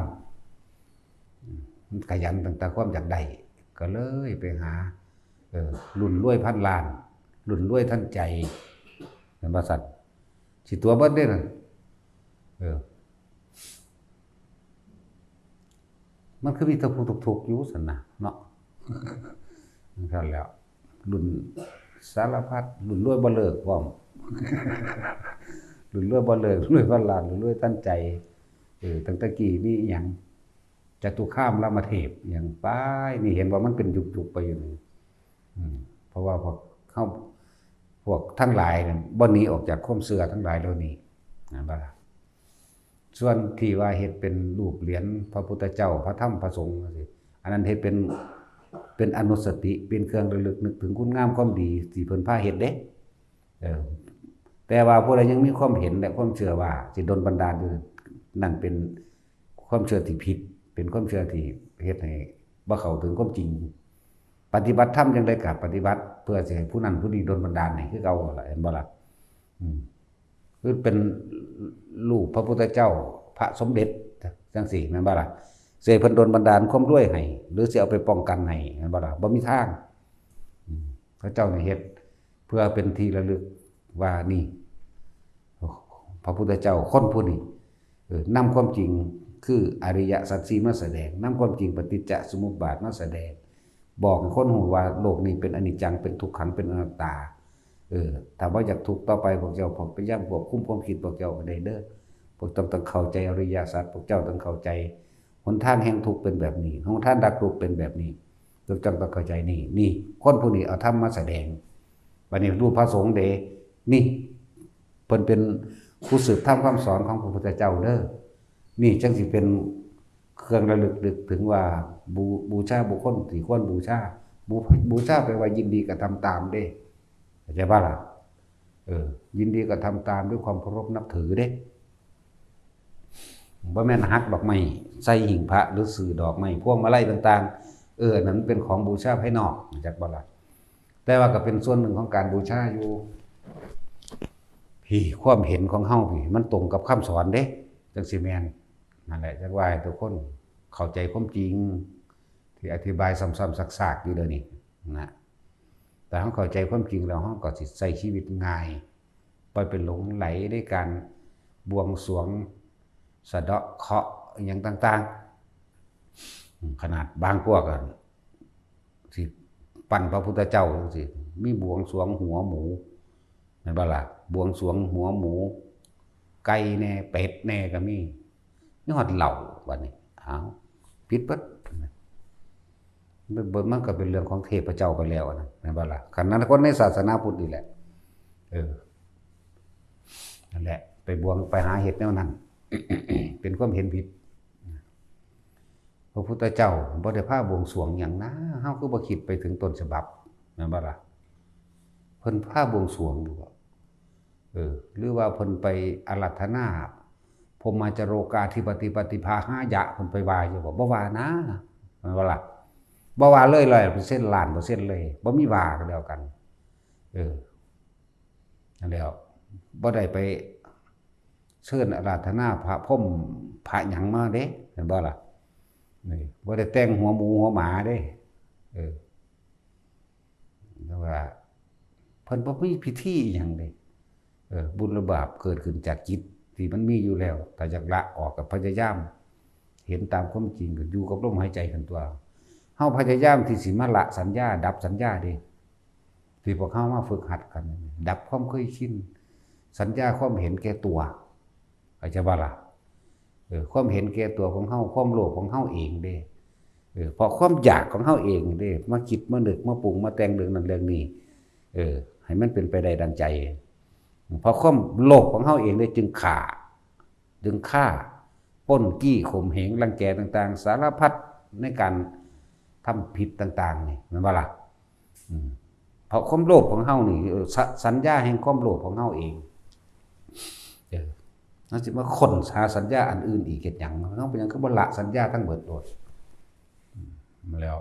มันขยันตั้งแต่ความอยากได้ ก็เลยไปหา เออ รุ่นรวยพันล้าน รุ่นรวยทันใจ แม่นบ่ซั่น สิตั๋วเบิดเด้นั่น เออ มันคือมีแต่ผู้ทุกข์ๆอยู่ซั่นนะเนาะ นั่นแหล้ว รุ่นสารพัด รุ่นรวยบ่เลิกพร้อม รุ่นรวยบ่เลิก รวยพันล้าน รุ่นรวยทันใจ เออ ตั้งแต่กี้มีอิหยัง จตุคามรามเทพ อิหยังไป นี่เห็นว่ามันเป็นยุคๆไปอยู่นี่ อืม เพราะว่าพวกเฮา พวกทั้งหลายเนี่ย บ่หนีออกจากความเชื่อทั้งหลายเหล่านี้ นะบ่ล่ะ ส่วนที่ว่าเฮ็ดเป็นรูปเหรียญพระพุทธเจ้า พระธรรม พระสงฆ์จั่งซี้ อันนั้นเฮ็ดเป็น เป็นอนุสติ เป็นเครื่องระลึกนึกถึงคุณงามความดีที่เพิ่นพาเฮ็ดเด้ เออ แต่ว่าผู้ใดยังมีความเห็นและความเชื่อว่าสิดลบันดาลอยู่ นั่นเป็นความเชื่อที่ผิด เป็นความเชื่อที่เฮ็ดให้บ่เข้าถึงความจริง ปฏิบัติธรรมจั่งใดก็ปฏิบัติเพื่อสิให้ผู้นั้นผู้นี้ดลบันดาลให้คือเก่าหั่นล่ะ เห็นบ่ล่ะ อืม คือเป็นรูปพระพุทธเจ้า พระสมเด็จจั่งซี้ แม่นบ่ล่ะ สิให้เพิ่นดลบันดาลความรวยให้ หรือสิเอาไปป้องกันให้ แม่นบ่ล่ะ? บ่มีทาง อืม พระเจ้านี่เฮ็ดเพื่อเป็นที่ระลึกว่านี่ พระพุทธเจ้าคนผู้นี้ เออ นำความจริงคืออริยสัจสี่มาแสดง นำความจริงปฏิจจสมุปบาทมาแสดง บอกให้คนรู้ว่าโลกนี้เป็นอนิจจัง เป็นทุกขัง เป็นอนัตตา เออ ถ้าบ่อยากทุกข์ต่อไป พวกเจ้าพยายามควบคุมความคิดพวกเจ้าให้ได้เด้อ พวกต้อง ต้องเข้าใจอริยสัจ พวกเจ้าต้องเข้าใจหนทางแห่งทุกข์เป็นแบบนี้ หนทางดับทุกข์เป็นแบบนี้ พวกเจ้าต้องเข้าใจนี่ นี่ คนผู้นี้เอาธรรมมาแสดง บัดนี้รูปพระสงฆ์เด้ นี่ เพิ่นเป็นผู้สืบธรรมคำสอนของพระพุทธเจ้าเด้อ นี่จั่งสิเป็นเครื่องระลึกนึกถึงว่า บู- บูชาบุคคลที่ควรบูชา บู- บูชาแปลว่ายินดีกระทำตามเด้ เข้าใจบ่ล่ะ? เออ ยินดีกระทำตามด้วยความเคารพนับถือเด้ บ่แม่นหักดอกไม้ใส่หิ้งพระ หรือซื้อดอกไม้พวงมาลัยต่างๆ เออ อันนั้นเป็นของบูชาภายนอก รู้จักบ่ล่ะ? แต่ว่าก็เป็นส่วนหนึ่งของการบูชาอยู่ พี่ ความเห็นของเฮาพี่ มันตรงกับคำสอนเด้ จั่งสิแม่น นั่นแหละ จักว่าให้ทุกคนเข้าใจความจริง ที่อธิบายซ้ำๆซากๆอยู่เดี๋ยวนี้นะ แต่เฮาเข้าใจความจริงแล้ว เฮาก็สิใช้ชีวิตง่าย บ่ไปหลงใหลในการบวงสรวง สะเดาะเคราะห์อิหยังต่างๆ ขนาดบางพวกอะ สิปั้นพระพุทธเจ้าจั่งซี้ มีบวงสรวงหัวหมู แม่นบ่ล่ะ? บวงสรวงหัวหมู ไก่แหน่ เป็ดแหน่ก็มี มีฮอดเหล้า บัดนี้ อ้าว ผิดเบิด มัน มันก็เป็นเรื่องของเทพเจ้าไปแล้วนะ แม่นบ่ล่ะ? คันนั้นคนในศาสนาพุทธนี่แหละ เออ นั่นแหละ ไปบวง ไปหาเฮ็ดแนวนั้น เป็นความเห็นผิด พระพุทธเจ้าบ่ได้พาบวงสรวงหยังนะ เฮาคือบ่คิดไปถึงต้นฉบับ แม่นบ่ล่ะ? เพิ่นพาบวงสรวงอยู่บ่? เออ หรือว่าเพิ่นไปอาราธนา พรหมาจโรกาธิปติปฏิภาหายะ เพิ่นไปว่าอยู่บ่? บ่ว่านะ แม่นบ่ล่ะ? บ่ว่าเลย ร้อยเปอร์เซ็นต์ ล้านเปอร์เซ็นต์เลย บ่มีว่าก็แล้วกัน เออ นั่นแหล้ว บ่ได้ไปเชิญอาราธนาพระพรหมพระหยังมาเด้ แม่นบ่ล่ะ? นี่ บ่ได้แต่งหัวหมูหัวหมาเด้ เออ แต่ว่าเพิ่นบ่มีพิธีอิหยังเด้ เออ บุญและบาปเกิดขึ้นจากจิตที่มันมีอยู่แล้ว ถ้าอยากละออกก็พยายามเห็นตามความจริง ก็อยู่กับลมหายใจหั้นตั่ว เฮาพยายามที่สิมาละสัญญา ดับสัญญาเด้ ที่พวกเฮามาฝึกหัดกัน ดับความเคยชิน สัญญาความเห็นแก่ตัว เข้าใจบ่ล่ะ? เออ ความเห็นแก่ตัวของเฮา ความโลภของเฮาเองเด้ เออ เพราะความอยากของเฮาเองเด้ มาคิด มานึก มาปรุง มาแต่งเรื่องนั้นเรื่องนี้ เออ ให้มันเป็นไปได้ดังใจ เพราะความโลภของเฮาเองเด้ จึงฆ่า จึงฆ่า ปล้น จี้ ข่มเหง รังแกต่างๆ สารพัดในการทำผิดต่างๆ นี่ แม่นบ่ล่ะ? อืม เพราะความโลภของเฮานี่ เออ ส- สัญญาแห่งความโลภของเฮาเอง เออ เฮาสิมาค้นหาสัญญาอันอื่นอีกเฮ็ดหยัง? เฮาเป็นหยังคือบ่ละสัญญาทั้งเบิดโลด? อืม แล้ว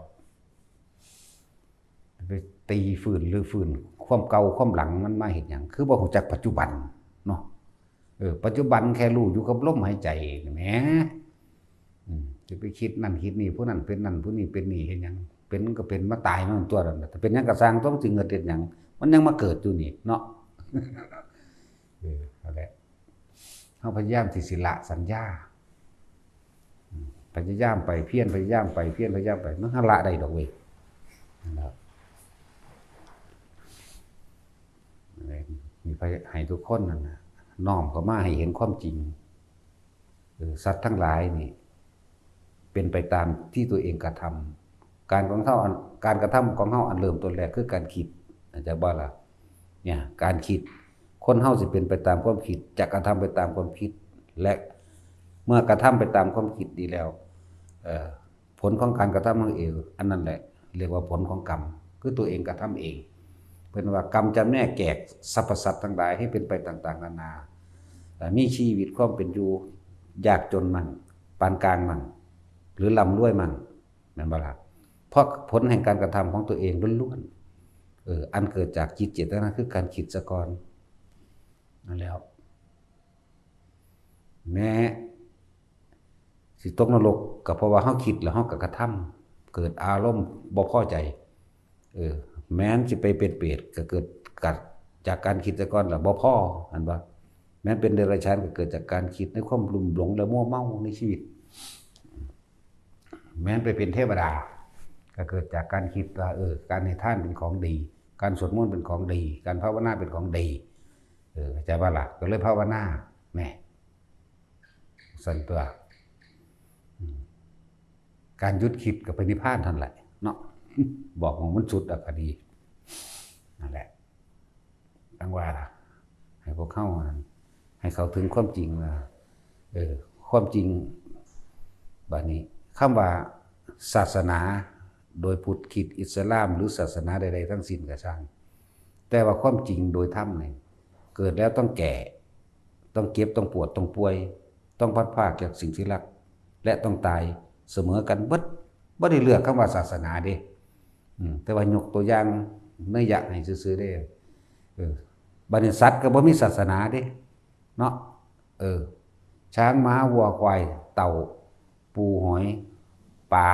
ไปตีฟื้นรื้อฟื้นความเก่าความหลังมันมาเฮ็ดหยัง? คือบ่รู้จักปัจจุบันเนาะ เออ ปัจจุบันแค่รู้อยู่กับลมหายใจนี่แหม อืม จะไปคิดนั่นคิดนี่ ผู้นั้นเป็นนั่น ผู้นี้เป็นนี่ เฮ็ดหยัง? เป็นก็เป็นมาตายมันตัวนั้นน่ะ แต่เป็นหยังก็ซ่าง ต้องสิเงิดเฮ็ดหยัง? มันยังมาเกิดอยู่นี่เนาะ เออ นั่นแหละ เฮาพยายามที่สิละสัญญา อืม พยายามไป เพียรพยายามไป เพียรพยายามไป มันก็ละได้ดอกเว้ย นั่นแหละ นี่ ให้ทุกคนนั่นน่ะ น้อมเข้ามาให้เห็นความจริง เออ สัตว์ทั้งหลายนี่ เป็นไปตามที่ตัวเองกระทำ การของเฮาอัน การกระทำของเฮาอันเริ่มต้นแรกคือการคิด เข้าใจบ่ล่ะ? เนี่ย การคิด คนเฮาสิเป็นไปตามความคิด จะกระทำไปตามความคิด และเมื่อกระทำไปตามความคิดนี้แล้ว เอ่อ ผลของการกระทำของเอง อันนั้นแหละ เรียกว่าผลของกรรม คือตัวเองกระทำเอง เพิ่นว่ากรรมจำแนกแจกสรรพสัตว์ทั้งหลายให้เป็นไปต่างๆนานา เอ่อ มีชีวิตความเป็นอยู่ ยากจนมั่ง ปานกลางมั่ง หรือร่ำรวยมั่ง แม่นบ่ล่ะ? เพราะผลแห่งการกระทำของตัวเองล้วนๆ เออ อันเกิดจากจิตเจตนาคือการคิดซะก่อน นั่นแหล้ว แม้สิ สิตกนรกก็เพราะว่าเฮาคิดแล้วเฮาก็กระทำ เกิดอารมณ์บ่พอใจ เออ แม้นสิไปเป็นเปรตก็เกิดกัดจากการคิดซะก่อนล่ะ บ่พอ หันบ่ แม้นเป็นเดรัจฉานก็เกิดจากการคิดในความลุ่มหลงและมัวเมาในชีวิต แม้นไปเป็นเทวดา ก็เกิดจากการคิดว่า เออ การให้ทานเป็นของดี การสวดมนต์เป็นของดี การภาวนาเป็นของดี เออ เข้าใจบ่ล่ะ ก็เลยภาวนา แหม ซั่นตั๊ว อืม การหยุดคิดก็ไปนิพพานเท่านั้นแหละเนาะ บอกว่ามันสุดแล้วก็ดี นั่นแหละ จั่งว่าล่ะ ให้พวกเฮานั้น ให้เข้าถึงความจริงว่า เออ ความจริง บัดนี้ คำว่าศาสนา โดยพุทธคริสต์อิสลาม หรือศาสนาใดๆทั้งสิ้นก็ช่าง แต่ว่าความจริงโดยธรรมนี่ เกิดแล้วต้องแก่ ต้องเจ็บ ต้องปวด ต้องป่วย ต้องพลัดพรากจากสิ่งที่รัก และต้องตายเสมอกันเบิด บ่ได้เลือกคำว่าศาสนาเด้ อืม แต่ว่ายกตัวอย่างนัยยะให้ซื่อๆเด้ เออ บัดนี้สัตว์ก็บ่มีศาสนาเด้ เนาะ เออ ช้าง ม้า วัว ควาย เต่า ปู หอย ปลา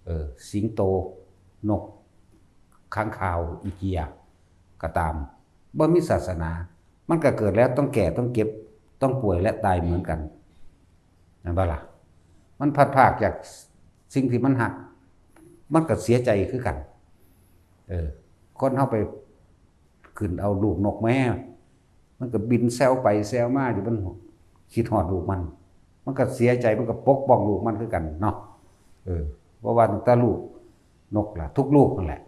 เออ สิงโต นก ค้างคาว อีเกีย ก็ตาม บ่มีศาสนา มันก็เกิดแล้วต้องแก่ ต้องเจ็บ ต้องป่วย และตายเหมือนกัน แม่นบ่ล่ะ มันพลัดพรากจากสิ่งที่มันฮัก มันก็เสียใจคือกัน เออ คนเฮาไปขึ้นเอาลูกนกมา มันก็บินแซวไปแซวมาอยู่ มันคิดฮอดลูกมัน มันก็เสียใจ มันก็ปกป้องลูกมันคือกันเนาะ เออ บ่ว่าตั้งแต่ลูกนกล่ะ ทุกลูกนั่นแหละ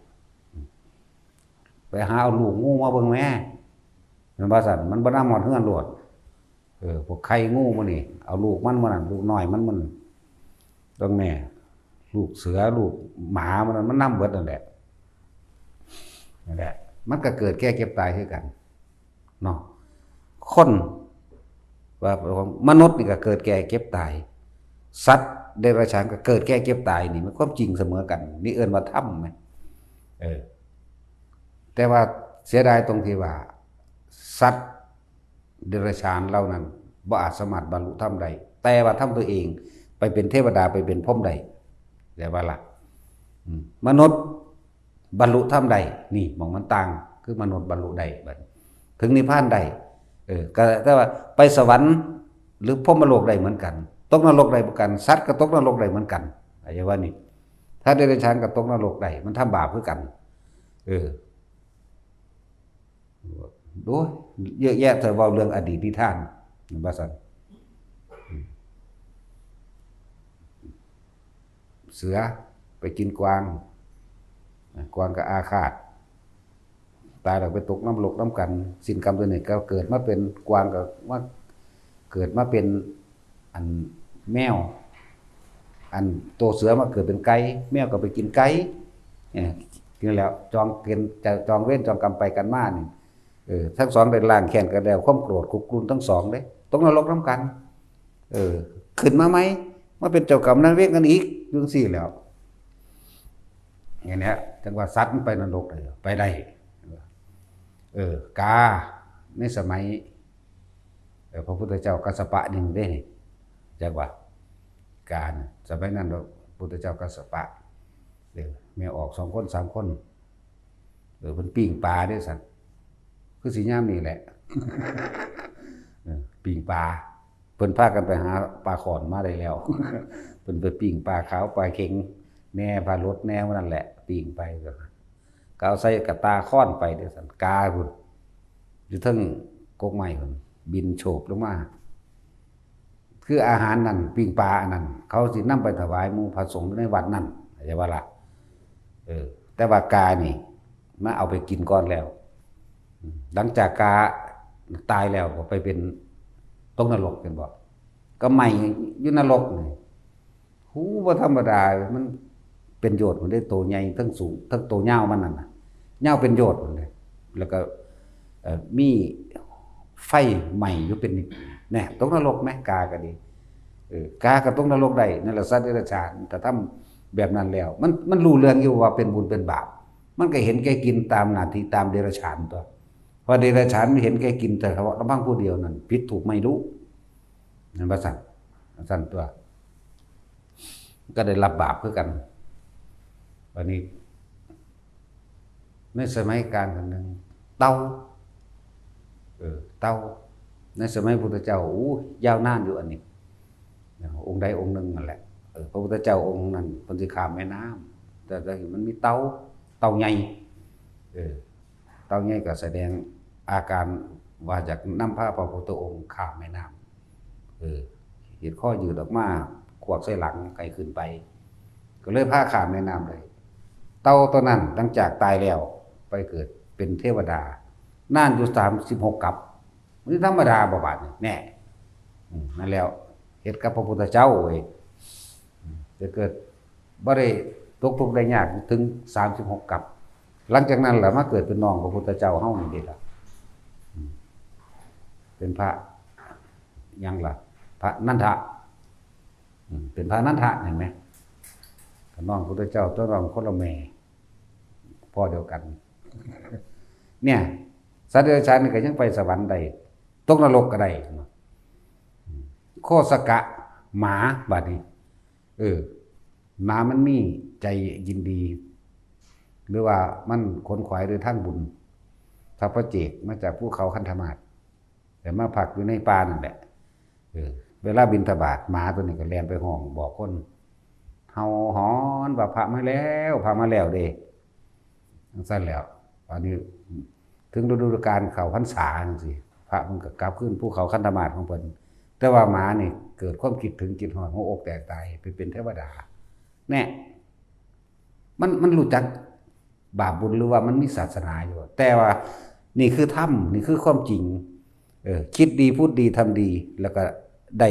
ไปหาเอาลูกงูมาเบิ่งแหม แม่นบ่ซั่น มันบ่นำฮอดเฮือนโลด เออ พวกไข่งูมื้อนี้ เอาลูกมันมื้อนั้น ลูกน้อยมันมื้อนั้น เบิ่งแหม ลูกเสือ ลูกหมามื้อนั้น มันนำเบิดนั่นแหละ นั่นแหละ มันก็เกิดแก่เจ็บตายคือกัน เนาะ คน ว่ามนุษย์นี่ก็เกิดแก่เจ็บตาย สัตว์เดรัจฉานก็เกิดแก่เจ็บตาย นี่มันความจริงเสมอกัน นี่เอิ้นว่าธรรมแหม เออ แต่ว่าเสียดายตรงที่ว่า สัตว์เดรัจฉานเหล่านั้นบ่อาจสามารถบรรลุธรรมได้ แต่ว่าทำตัวเองไปเป็นเทวดา ไปเป็นพรหมได้ แต่ว่าละ อืม มนุษย์บรรลุธรรมได้ นี่หม่องมันต่าง คือมนุษย์บรรลุได้ บัดถึงนิพพานได้ เออ ก็แต่ว่าไปสวรรค์หรือพรหมโลกได้เหมือนกัน ตกนรกได้เหมือนกัน สัตว์ก็ตกนรกได้เหมือนกัน เข้าใจว่านี่ ถ้าเดรัจฉานก็ตกนรกได้ มันทำบาปคือกัน เออ โอ้ย เยอะแยะ เธอเว้าเรื่องอดีตนิทาน ว่าซั่น เสือไปกินกวาง กวางก็อาฆาต ตายแล้วไปตกนรกนำกัน สิ้นกรรมตัวนี้ก็เกิดมาเป็นกวาง ก็มาเกิดมาเป็น อันแมว อันโตเสือมาเกิดเป็นไก่ แมวก็ไปกินไก่ เอ้อ กินแล้วจองเวร จองเวรจองกรรมไปกันมานี่ เออ ทั้งสองได้ล้างแค้นกันแล้ว ความโกรธคุกรุ่นทั้งสองเด้ ตกนรกนำกัน เออ ขึ้นมาใหม่ มาเป็นเจ้ากรรมนายเวรกันอีก จั่งซี้แหล้ว อย่างเนี้ย จั่งว่าสัตว์มันไปนรกได้ ไปได้ เออ กา ในสมัย เออ พระพุทธเจ้ากัสสปะนี่เด้นี่ จักว่า กา สมัยนั้นพระพุทธเจ้ากัสสปะ เออ แม่ออกสองคนสามคน เออ เพิ่นปิ้งปลาเด้ซั่น คือสิยามนี้แหละ เออ ปิ้งปลา เพิ่นพากันไปหาปลาข่อนมาได้แล้ว เพิ่นไปปิ้งปลาขาวปลาเข็งแหน่ ปลาหลดแหน่ ว่านั่นแหละ ปิ้งไป ก็เอาใส่กะตาข่อนไปเด้ซั่น กาพุ้น อยู่เทิงกกไม้พุ้น บินโฉบลงมา คืออาหารนั่น ปิ้งปลาอันนั้น เขาสินำไปถวายหมู่พระสงฆ์ในวัดนั่น เข้าใจบ่ล่ะ เออ แต่ว่ากานี่ มาเอาไปกินก่อนแล้ว หลังจากกาตายแล้วก็ไปเป็นตกนรก เห็นบ่ ก็ไหม้อยู่นรกนี่ หู บ่ธรรมดา มันเป็นโยชน์พุ้นเด้ โตใหญ่ทั้งสูง ทั้งโตยาวมันนั่นน่ะ ยาวเป็นโยชน์พุ้นเด้ แล้วก็ เอ่อ มีไฟไหม้อยู่เป็นนิด แน่ ตกนรกแหม กาก็ดี เออ กาก็ตกนรกได้ นั่นแหละ สัตว์เดรัจฉาน ถ้าทำแบบนั้นแล้ว มัน มันรู้เรื่องอยู่ว่าเป็นบุญเป็นบาป มันก็เห็นแก่กินตามหน้าที่ ตามเดรัจฉานตั๊ว เพราะเดรัจฉานมันเห็นแก่กินแต่เฉพาะลำพังผู้เดียวนั่น ผิดถูกไม่รู้ นั่นว่าซั่น ซั่นตั๊ว ก็ได้รับบาปคือกัน วันนี้ ในสมัยกลางคนหนึ่ง เต่า เออ เต่า ในสมัยพุทธเจ้า โอ้ ยาวนานอยู่อันนี้ องค์ใดองค์หนึ่งนั่นแหละ เออ พระพุทธเจ้าองค์นั้นเพิ่นสิข้ามแม่น้ำ แต่แต่มันมีเต่า เต่าใหญ่ เออ เต่าใหญ่ก็แสดงอาการว่าอยากนำพาพระพุทธองค์ข้ามแม่น้ำ เออ เฮ็ดคอยืดออกมา ขวากใส่หลังให้ขึ้นไป ก็เลยพาข้ามแม่น้ำเลย เต่าตัวนั้นหลังจากตายแล้ว ไปเกิดเป็นเทวดา นานอยู่สามสิบหกกัป มันธรรมดาบ่บาดนี่ แน่ อืม นั่นแล้ว เฮ็ดกับพระพุทธเจ้าเว้ย อืม จะเกิดบ่ได้ตกทุกข์ได้ยากถึงสามสิบหกกัป หลังจากนั้นล่ะมาเกิดเป็นน้องพระพุทธเจ้าเฮานี่เด้ล่ะ อืม เป็นพระหยังล่ะ พระนันทะ อืม เป็นพระนันทะ เห็นไหม ก็น้องพุทธเจ้าตัวน้องคนละแม่ พ่อเดียวกัน เนี่ย สัตว์เดรัจฉานนี่ก็ยังไปสวรรค์ได้ ตกนรกก็ได้เนาะ อืม โคสกะ หมา บาดนี้ เออ หมามันมีใจยินดี หรือว่ามันขนขวายโดยทางบุญ ทัพพระเจกมาจากภูเขาคันธมาศ แต่มาพักอยู่ในป่านั่นแหละ เออ เวลาบิณฑบาต หมาตัวนี้ก็แล่นไปฮ้องบอกคน เห่าหอนว่า "พระมาแล้ว พระมาแล้วเด้" จั่งซั้นแล้ว อันนี้ถึงฤดูกาลเข้าพรรษาจั่งซี้ พระมันก็กลับคืนภูเขาคันธมาศของเพิ่น แต่ว่าหมานี่เกิดความคิดถึงคิดฮอด หัวอกแตกตาย ไปเป็นเทวดา แน่ มัน มันรู้จักบาปบุญ หรือว่ามันมีศาสนาอยู่ แต่ว่านี่คือธรรม นี่คือความจริง เออ คิดดี พูดดี ทำดี แล้วก็ได้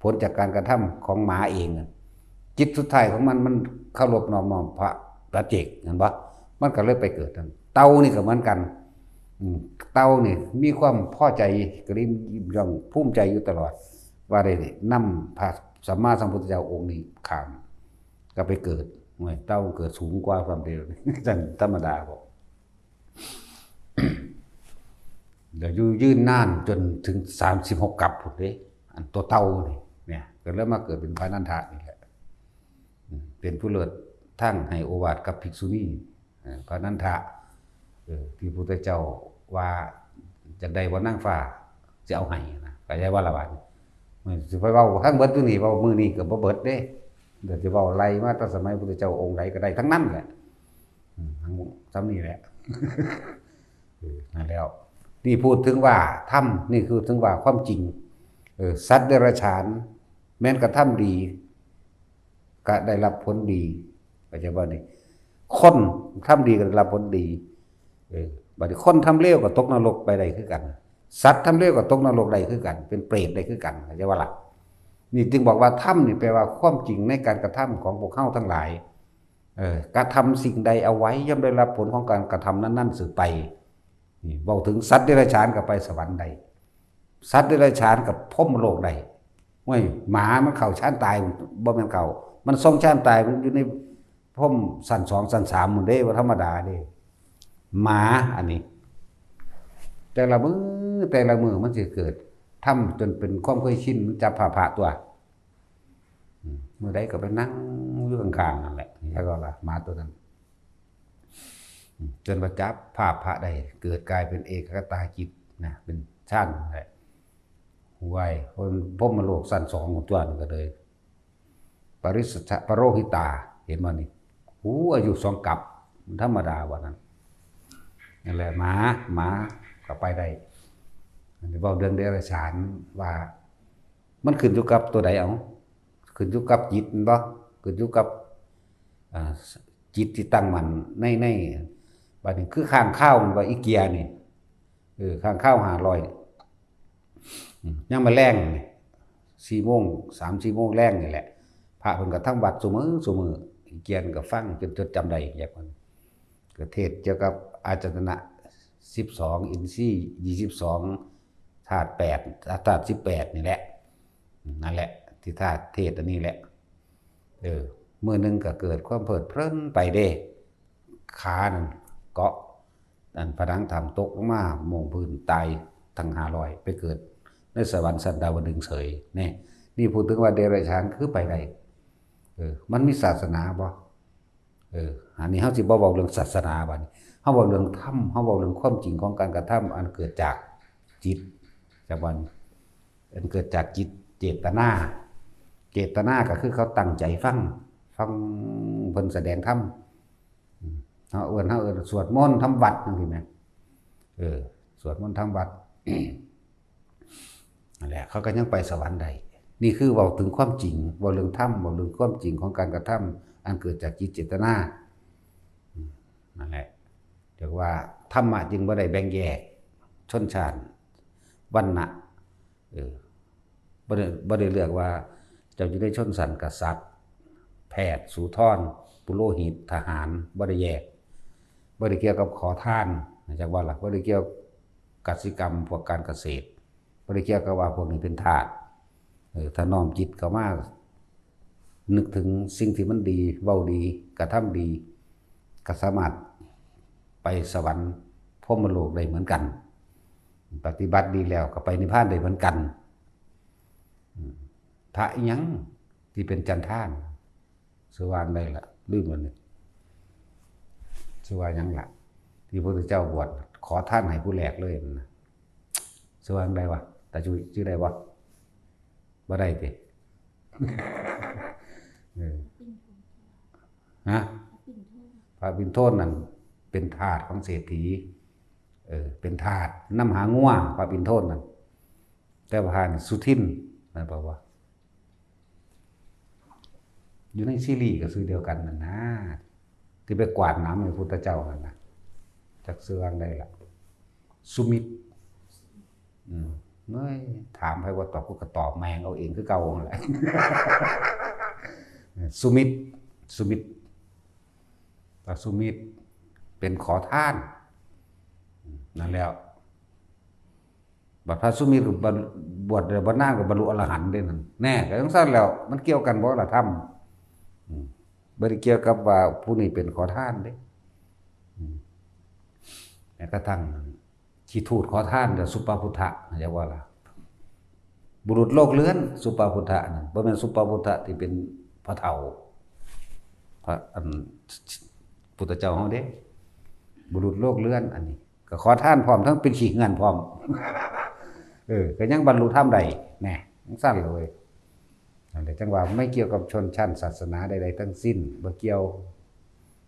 ผลจากการกระทำของหมาเองอะ จิตสุดท้ายของมัน มันเคารพนอบน้อมพระปัจเจก เห็นปะ มันก็เลยไปเกิดนั่น เต่านี่ก็เหมือนกัน อืม เต่านี่มีความพอใจ ก็เลยย่องภูมิใจอยู่ตลอด ว่าได้นำพระสัมมาสัมพุทธเจ้าองค์นี้ข้าม ก็ไปเกิด โอ้ย เต่าเกิดสูงกว่าความเดียว จั่งธรรมดาบ่ เดี๋ยวอยู่ยืนนานจนถึงสามสิบหกกัปพุ้นเด้ อันตัวเต่านี่ เนี่ย ก็เลยมาเกิดเป็นพระนันทะนี่แหละ อืม เป็นผู้เลิศทางให้โอวาทกับภิกษุณี เออ พระนันทะ เออ ที่พุทธเจ้าว่า "อยากได้บ่นางฟ้า สิเอาให้" นะ ก็ใช่ว่าละบาดนี้ มันสิไปเว้าทั้งเบิดอยู่นี่ เว้ามื้อนี้ก็บ่เบิดเด้ เดี๋ยวสิเว้าไล่มาแต่สมัยพุทธเจ้าองค์ใดก็ได้ทั้งนั้นแหละ อืม ทั้งซ้ำนี่แหละ เออ นั่นแล้ว นี่พูดถึงว่าธรรม นี่คือถึงว่าความจริง เออ สัตว์เดรัจฉาน แม้นกระทำดี ก็ได้รับผลดี เข้าใจบ่นี่ คนทำดีก็ได้รับผลดี เออ บัดนี้คนทำเลวก็ตกนรกไปได้คือกัน สัตว์ทำเลวก็ตกนรกได้คือกัน เป็นเปรตได้คือกัน เข้าใจบ่ล่ะ นี่จึงบอกว่าธรรมนี่แปลว่าความจริงในการกระทำของพวกเฮาทั้งหลาย เออ กระทำสิ่งใดเอาไว้ ย่อมได้รับผลของการกระทำนั้นๆ สืบไป นี่เว้าถึงสัตว์เดรัจฉานก็ไปสวรรค์ได้ สัตว์เดรัจฉานก็พรหมโลกได้ โอ้ย หมามันเข้าฌานตาย บ่แม่นเข้า มันทรงฌานตาย มันอยู่ในพรหมชั้นสองชั้นสามพุ้นเด้ บ่ธรรมดาเด้ หมาอันนี้ แต่ละมื้อ แต่ละมื้อมันสิเกิด ทำจนเป็นความเคยชิน มันจับพระๆ ตั๊ว อืม มื้อใดก็ไปนั่งอยู่ข้างๆ นั่นแหละ แล้วก็ว่าหมาตัวนั้น อืม จนว่าจับภาพพระได้ เกิดกลายเป็นเอกัคคตาจิตนะ เป็นฌานนั่นแหละ ห้วย พรหมโลกชั้นสองพุ้นตั๊ว มันก็เลย ปริสสะปโรหิตา เห็นบ่นี่ หู อายุสองกัป มันธรรมดาว่านั้น นั่นแหละ หมา หมาก็ไปได้ อันนี้เว้าเรื่องเดรัจฉานว่า มันขึ้นอยู่กับตัวใด เอา ขึ้นอยู่กับจิตแม่นบ่ ขึ้นอยู่กับ อ่า จิตที่ตั้งมั่นใน ใน บัดนี้คือค้างคาว แม่นบ่ อีเกียนี่ เออ ค้างคาวห้าร้อย อืม ยามมื้อแลงนี่ สี่โมง สามสี่โมงแลงนี่แหละ พระเพิ่นก็ทำวัตรซุมื้อซุมื้อ อีเกียนก็ฟังจนจดจำได้ อยากว่า ก็เทศน์เกี่ยวกับอายตนะสิบสอง อินทรีย์ยี่สิบสอง ธาตุแปด ธาตุสิบแปดนี่แหละ นั่นแหละ ที่ธาตุเทศน์อันนี้แหละ เออ มื้อหนึ่งก็เกิดความเพลิดเพลินไปเด้ ขานั่นเกาะ อันผนังถ้ำตกลงมาโม่งพื้นตายทั้งห้าร้อย ไปเกิดในสวรรค์ชั้นดาวดึงส์เสย นี่ นี่พูดถึงว่าเดรัจฉานคือไปได้ เออ มันมีศาสนาบ่ เออ อันนี้เฮาสิบ่เว้าเรื่องศาสนาบัดนี้ เฮาเว้าเรื่องธรรม เฮาเว้าเรื่องความจริงของการกระทำอันเกิดจากจิต จากวัน อันเกิดจากจิต เจตนา เจตนาก็คือเขาตั้งใจฟัง ฟังเพิ่นแสดงธรรม อืม เฮาเอิ้น เฮาเอิ้นสวดมนต์ทำวัตรจังซี้แหม เออ สวดมนต์ทำวัตร นั่นแหละ เขาก็ยังไปสวรรค์ได้ นี่คือเว้าถึงความจริง เว้าเรื่องธรรม เว้าเรื่องความจริงของการกระทำอันเกิดจากจิตเจตนา อืม นั่นแหละ เรียกว่าธรรมะจึงบ่ได้แบ่งแยกชนชาติ วรรณะ เออ บ่ได้ บ่ได้เลือกว่าเจ้าอยู่ในชนชั้นกษัตริย์ แพทย์ สูทร ปุโรหิต ทหาร บ่ได้แยก บ่ได้เกี่ยวกับขอทาน จักว่าล่ะ บ่ได้เกี่ยวกสิกรรม พวกการเกษตร บ่ได้เกี่ยวกับว่าพวกนี้เป็นทาส เออ ถ้าน้อมจิตเข้ามา นึกถึงสิ่งที่มันดี เว้าดี กระทำดี ก็สามารถไปสวรรค์พรหมโลกได้เหมือนกัน ปฏิบัติดีแล้วก็ไปนิพพานได้เหมือนกัน อืม พระอิหยังที่เป็นจันทาน ชื่อว่าอันใดล่ะ ลืมแล้วนี่ ชื่อว่าหยังล่ะ ที่พระพุทธเจ้าบวชขอทานให้ผู้แรกเลยนั่นนะ ชื่อว่าอันใดวะ ตาจุย ชื่อใดวะ บ่ได้ติ เออ ฮะ พระปิณโทตนั่นเป็นทาสของเศรษฐี เออ เป็นทาสนำหางัว พระปิณโทตนั่น แต่ว่าหั่นสุทินนะ แปลว่า อยู่ในซีรีส์ก็ชื่อเดียวกันนั่นนะ ที่ไปกวาดน้ำให้พุทธเจ้านั่นนะ จักชื่อว่าอันใดล่ะ สุมิตร อืม เฮ้ย ถามไผบ่ตอบ กูก็ตอบแม่งเอาเองคือเก่าหั่นแหละ สุมิตร สุมิตร พระสุมิตรเป็นขอทาน นั่นแหล้ว บัดพระสุมิตรก็บรร- บวชได้บ่นานก็บรรลุอรหันต์เด้นั่น แน่ ก็จั่งซั้นแหล้ว มันเกี่ยวกันบ่ล่ะธรรม อืม บ่ได้เกี่ยวกับว่าผู้นี้เป็นขอทานเด้ อืม แม้กระทั่งขี้ทูดขอทานก็สุปาพุทธะ จักว่าล่ะ บุรุษโลกเรือน สุปาพุทธะนั่น บ่แม่นสุปาพุทธะที่เป็นพ่อเฒ่า พระ อัน พุทธเจ้าเฮาเด้ บุรุษโลกเรือน อันนี้ ก็ขอทานพร้อม ทั้งเป็นขี้เหื่อนพร้อม เออ ก็ยังบรรลุธรรมได้ แน่ จั่งซั้นเลย นั่นแหละ จั่งว่าไม่เกี่ยวกับชนชั้นศาสนาใดๆทั้งสิ้น บ่เกี่ยว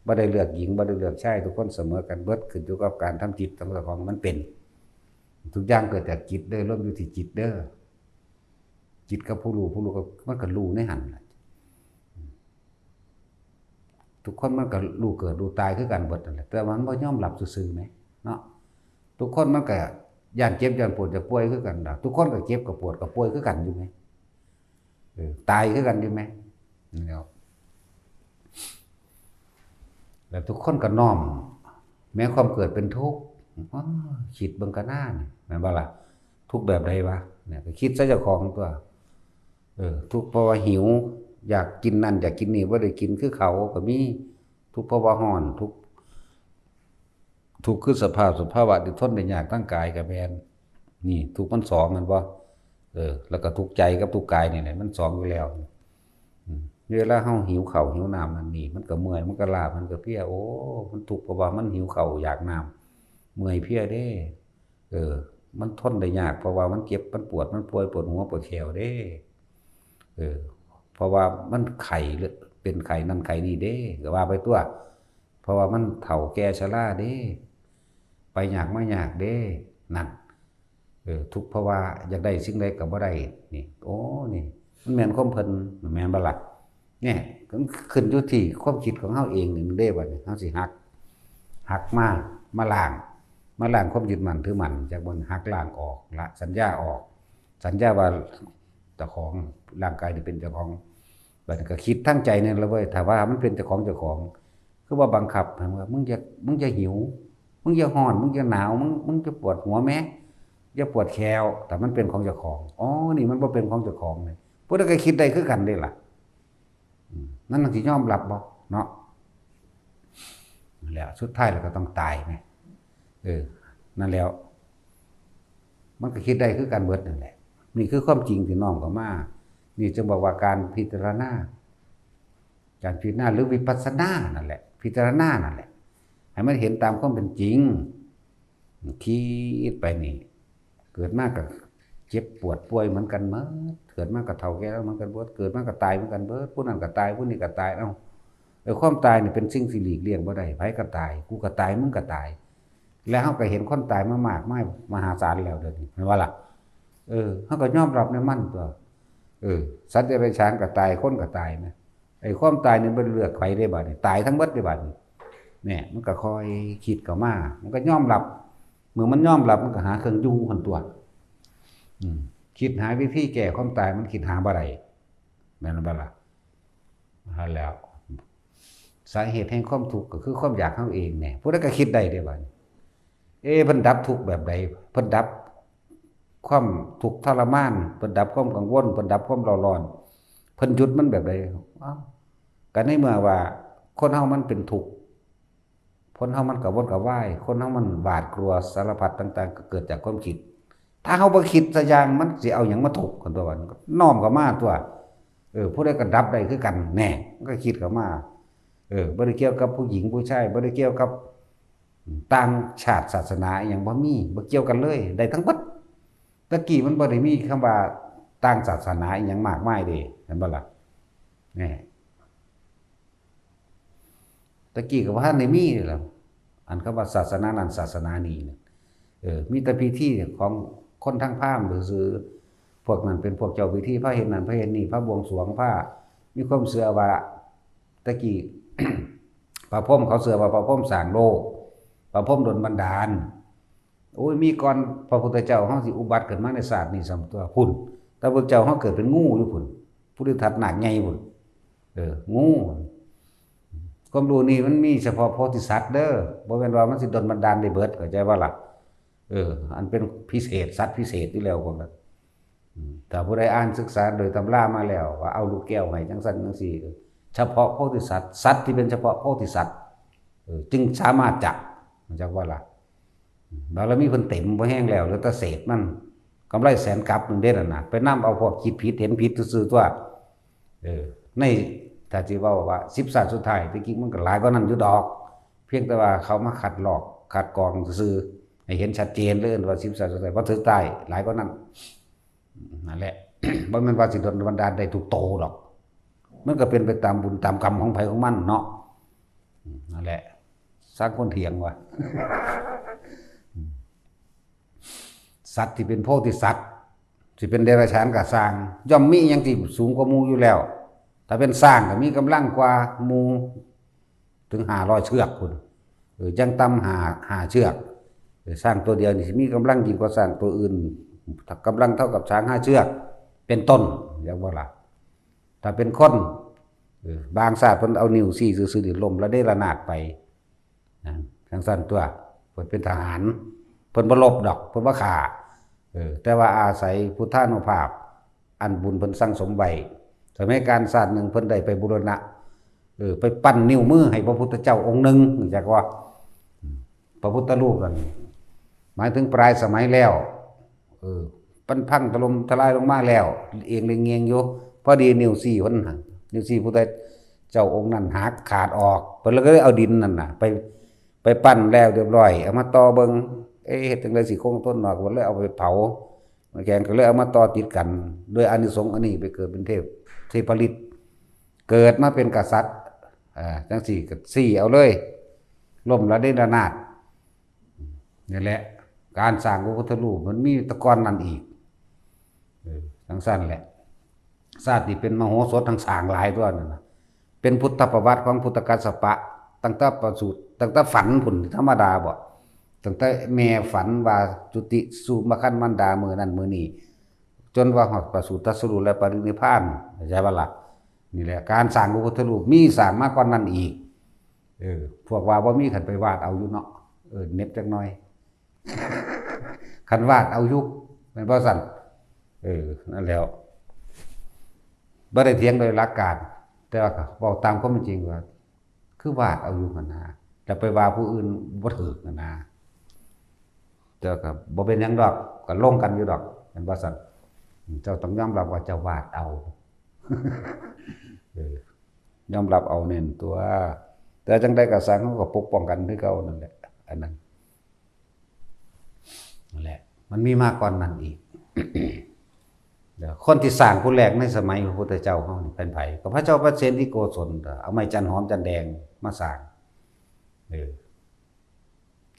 บ่ได้เลือกหญิง บ่ได้เลือกชาย ทุกคนเสมอกันเบิด ขึ้นอยู่กับการทำจิตของเจ้าของมันเป็น ทุกอย่างเกิดจากจิตเด้อ รวมอยู่ที่จิตเด้อ จิตกับผู้รู้ ผู้รู้ก็ มันก็รู้ในหั่นล่ะ ทุกคนมันก็รู้เกิดรู้ตายคือกันเบิดนั่นแหละ แต่ว่ามันบ่ยอมรับซื่อๆแหมเนาะ ทุกคนมันก็ย้านเจ็บย้านปวดจะป่วยคือกันล่ะ ทุกคนก็เจ็บก็ปวดก็ป่วยคือกันอยู่แหม เออ ตายคือกันอยู่แหม นั่นแหล้ว แล้วทุกคนก็น้อมแม้ความเกิดเป็นทุกข์ อ้อ คิดเบิ่งก็น่านี่ แม่นบ่ล่ะ ทุกข์แบบใดวะ เนี่ย ก็คิดใส่เจ้าของตัว เออ ทุกข์เพราะว่าหิว อยากกินนั่นอยากกินนี่ บ่ได้กินคือเขาก็มี ทุกข์เพราะว่าร้อน ทุกข์ ทุกข์คือสภาพ สภาวะที่ทนได้ยากทางกายก็แม่น นี่ ทุกข์มันสอง แม่นบ่ เออ แล้วก็ทุกข์ใจกับทุกข์กายนี่แหละ มันสองอยู่แล้ว อืม เวลาเฮาหิวข้าวหิวน้ำนั่นนี่ มันก็เมื่อย มันก็ล้า มันก็เพลีย โอ้ มันทุกข์เพราะว่ามันหิวข้าวอยากน้ำ เมื่อยเพลียเด้ เออ มันทนได้ยาก เพราะว่ามันเจ็บ มันปวด มันป่วย ปวดหัว ปวดแข้วเด้ เออ เพราะว่ามันไข้เลือด เป็นไข้นั่นไข้นี่เด้ ก็ว่าไปตัว เพราะว่ามันเฒ่าแก่ชราเด้ ไปยากมายากเด้ นั่น เออ ทุกข์เพราะว่าอยากได้สิ่งใดก็บ่ได้ นี่ โอ้ นี่ มันแม่นความเพิ่น แม่นบ่ล่ะ เนี่ย ขึ้นอยู่ที่ความคิดของเฮาเองนี่เด้ บัดนี้เฮาสิหัก หักมา มาล้าง มาล้างความยึดมั่นถือมั่น จากบ่หักล้างออก ละสัญญาออก สัญญาว่าเจ้าของร่างกายนี่เป็นเจ้าของ บัดนี้ก็คิดทางใจนี่ละเว้ย ถ้าว่ามันเป็นเจ้าของเจ้าของ คือว่าบังคับให้ว่า มึงอย่า มึงอย่าหิว มึงอย่าร้อน มึงอย่าหนาว มึง มึงอย่าปวดหัวแม้ อย่าปวดแข้ว แต่มันเป็นของเจ้าของ อ๋อ นี่มันบ่เป็นของเจ้าของนี่ ผู้ใดก็คิดได้คือกันเด้ล่ะ อืม นั่นน่ะสิยอมรับบ่เนาะ แล้วสุดท้ายแล้วก็ต้องตายไง เออ นั่นแล้ว มันก็คิดได้คือกันเบิดนั่นแหละ นี่คือความจริงที่น้อมเข้ามา นี่จึงบอกว่าการพิจารณา การพิจารณาหรือวิปัสสนานั่นแหละ พิจารณานั่นแหละ ให้มันเห็นตามความเป็นจริง คิดไปนี่ เกิดมาก็เจ็บปวดป่วยเหมือนกันหมด เกิดมาก็เฒ่าแก่แล้วเหมือนกันเบิด เกิดมาก็ตายเหมือนกันเบิด ผู้นั้นก็ตาย ผู้นี้ก็ตาย เอ้า เออ ความตายนี่เป็นสิ่งที่หลีกเลี่ยงบ่ได้ ไผก็ตาย กูก็ตาย มึงก็ตาย แล้วเฮาก็เห็นคนตายมามากมายมหาศาลแล้วเดี๋ยวนี้ แม่นบ่ล่ะ? เออ เฮาก็ยอมรับในมันตั๊ว เออ สัตว์เดรัจฉานก็ตาย คนก็ตายนะ ไอ้ความตายนี่บ่ได้เลือกไผเด้บัดนี้ ตายทั้งเบิดเด้บัดนี้ เนี่ย มันก็ค่อยคิดเข้ามา มันก็ยอมรับ เมื่อมันยอมรับ มันก็หาเครื่องอยู่หั่นตั๊ว อืม คิดหาวิธีแก้ความตาย มันคิดหาบ่ได้ แม่นบ่ล่ะ? หั้นแหล้ว สาเหตุแห่งความทุกข์ก็คือความอยากเฮาเองแหน่ ผู้ใดก็คิดได้เด้บัดนี้ เอ๊ะ เพิ่นดับทุกข์แบบใด? เพิ่นดับความทุกข์ทรมาน เพิ่นดับความกังวล เพิ่นดับความเร่าร้อน เพิ่นหยุดมันแบบใด? อ้าว ก็ในเมื่อว่าคนเฮามันเป็นทุกข์ คนเฮามันกระวนกระวาย คนเฮามันหวาดกลัว สารพัดต่างๆ ก็เกิดจากความคิด ถ้าเฮาบ่คิดสักอย่าง มันสิเอาหยังมาทุกข์กันตั๊ว บัดนี้ น้อมเข้ามาตั๊ว เออ ผู้ใดก็ดับได้คือกันแหน่ มันก็คิดเข้ามา เออ บ่ได้เกี่ยวกับผู้หญิงผู้ชาย บ่ได้เกี่ยวกับต่างชาติศาสนาอิหยัง บ่มี บ่เกี่ยวกันเลย ได้ทั้งเบิด แต่กี้มันบ่ได้มีคำว่าต่างศาสนาอิหยังมากมายเด้ แม่นบ่ล่ะ? แหน่ แต่กี้ก็บ่ทันได้มีนี่ล่ะ อันคำว่าศาสนานั้นศาสนานี้น่ะ เออ มีแต่พิธีของคนทางพราหมณ์ซื่อๆ พวกนั้นเป็นพวกเจ้าพิธี พาเฮ็ดนั่น พาเฮ็ดนี่ พาบวงสรวง พามีความเชื่อว่า แต่กี้ พระพรหมเขาเชื่อว่าพระพรหมสร้างโลก พระพรหมดลบันดาล โอ้ย มีก่อนพระพุทธเจ้าเฮาสิอุบัติขึ้นมาในชาตินี้ซ้ำตั๊ว พุ้น แต่พระพุทธเจ้าเฮาเกิดเป็นงูอยู่พุ้น ภูริทัตนาคใหญ่พุ้น เออ งู ความรู้นี่มันมีเฉพาะโพธิสัตว์เด้อ บ่แม่นว่ามันสิดลบันดาลได้เบิด เข้าใจบ่ล่ะ? เออ อันเป็นพิเศษ สัตว์พิเศษอยู่แล้วพวกนั้น อืม ถ้าผู้ใดอ่านศึกษาโดยตำรามาแล้ว ว่าเอาลูกแก้วให้จังซั่นจังซี่ เฉพาะโพธิสัตว์ สัตว์ที่เป็นเฉพาะโพธิสัตว์ เออ จึงสามารถจะ เข้าใจบ่ล่ะ? บารมีเพิ่นเต็มพอแฮงแล้ว เหลือแต่เศษมัน กำไรแสนกับหนึ่งเด้นั่นน่ะ ไปนำเอาพวกคิดผิดเห็นผิดซื่อๆตั๊ว เออ ใน ถ้าสิเว้าว่าสิบชาติสุดท้าย ที่จริงมันก็หลายกว่านั้นอยู่ดอก เพียงแต่ว่าเขามาคัดลอก คัดกรองซื่อๆ ให้เห็นชัดเจนเลยว่าสิบชาติสุดท้าย พอถึงท้ายหลายกว่านั้น นั่นแหละ บ่แม่นว่าสิดลบันดาลได้ทุกโตดอก มันก็เป็นไปตามบุญตามกรรมของไผของมันเนาะ นั่นแหละ สร้างคนเถียงว่ะ สัตว์ที่เป็นโพธิสัตว์ สิเป็นเดรัจฉานก็ซ่าง ย่อมมีหยังที่สูงกว่าหมู่อยู่แล้ว ถ้าเป็นช้างก็มีกำลังกว่าหมู่ถึงห้าร้อยเชือกพุ้น เออ อย่างต่ำห้า ห้าเชือก เออ ช้างตัวเดียวนี่สิมีกำลังยิ่งกว่าช้างตัวอื่น กำลังเท่ากับช้างห้าเชือก เป็นต้น เรียกว่าล่ะ ถ้าเป็นคน เออ บางชาติเพิ่นเอานิ้วชี้ซื่อๆนี่ล้มระเนระนาดไป นะ จังซั่นตั๊ว เพิ่นเป็นทหาร เพิ่นบ่รบดอก เพิ่นบ่ฆ่า เออ แต่ว่าอาศัยพุทธานุภาพ อันบุญเพิ่นสั่งสมไว้ สมัยกาลชาติหนึ่งเพิ่นได้ไปบูรณะ เออ ไปปั้นนิ้วมือให้พระพุทธเจ้าองค์หนึ่ง รู้จักบ่? พระพุทธรูปนั่น หมายถึงปลายสมัยแล้ว เออ มันพังถล่มทลายลงมาแล้ว เอียงเรียงเงียงอยู่ พอดีนิ้วชี้เพิ่นหั่น นิ้วชี้พุทธเจ้าองค์นั้นหักขาดออก เพิ่นเลยเอาดินนั่นน่ะ ไป ไปปั้นแล้วเรียบร้อย เอามาต่อเบิ่ง เอ๊ะ เฮ็ดจั่งใดสิคงทนเนาะ เพิ่นเลยเอาไปเผา แกนก็เลยเอามาต่อติดกัน ด้วยอานิสงส์อันนี้ไปเกิดเป็นเทพ เทพฤทธิ์ เกิดมาเป็นกษัตริย์ อ่า จังซี่ก็ซี้เอาเลย ล้มระเนระนาด นี่แหละ การสร้างพระพุทธรูปมันมีแต่ก่อนนั้นอีก เออ จังซั่นแหละ ชาตินี้เป็นมโหสถทั้งสร้างหลายตั๊วนั่นน่ะ เป็นพุทธประวัติของพุทธกัสสปะ ตั้งแต่ประสูติ ตั้งแต่ฝันพุ้น ธรรมดาบ่ ตั้งแต่แม่ฝันว่าจุติสู่มครรภ์มารดามื้อนั้นมื้อนี้ จนว่าฮอดประสูติตรัสรู้และปรินิพพาน เข้าใจบ่ล่ะ? นี่แหละ การสร้างพระพุทธรูปมีสร้างมาก่อนนั้นอีก เออ พวกว่าบ่มี คันไปวาดเอาอยู่เนาะ เออ เหน็บจักหน่อย คันวาดเอาอยู่ แม่นบ่ซั่น? เออ นั่นแหล้ว บ่ได้เถียงโดยหลักการ แต่ว่าก็เว้าตามความเป็นจริงว่า คือวาดเอาอยู่หั่นนะ แล้วไปว่าผู้อื่นบ่ถูกหั่นนะ แต่ก็บ่เป็นหยังดอก ก็ลงกันอยู่ดอก แม่นบ่ซั่น? เจ้าต้องยอมรับว่าเจ้าวาดเอา เออ ยอมรับเอาแน่นตัว แต่จังใดก็สร้าง เขาก็ปกป้องกันคือเก่านั่นแหละ อันนั้น นั่นแหละ มันมีมาก่อนนั้นอีก เดี๋ยวคนที่สร้างผู้แรกในสมัยพระพุทธเจ้าเฮานี่เป็นไผ ก็พระเจ้าประเสนที่โกศล เอาไม้จันหอมจันแดงมาสร้าง เออ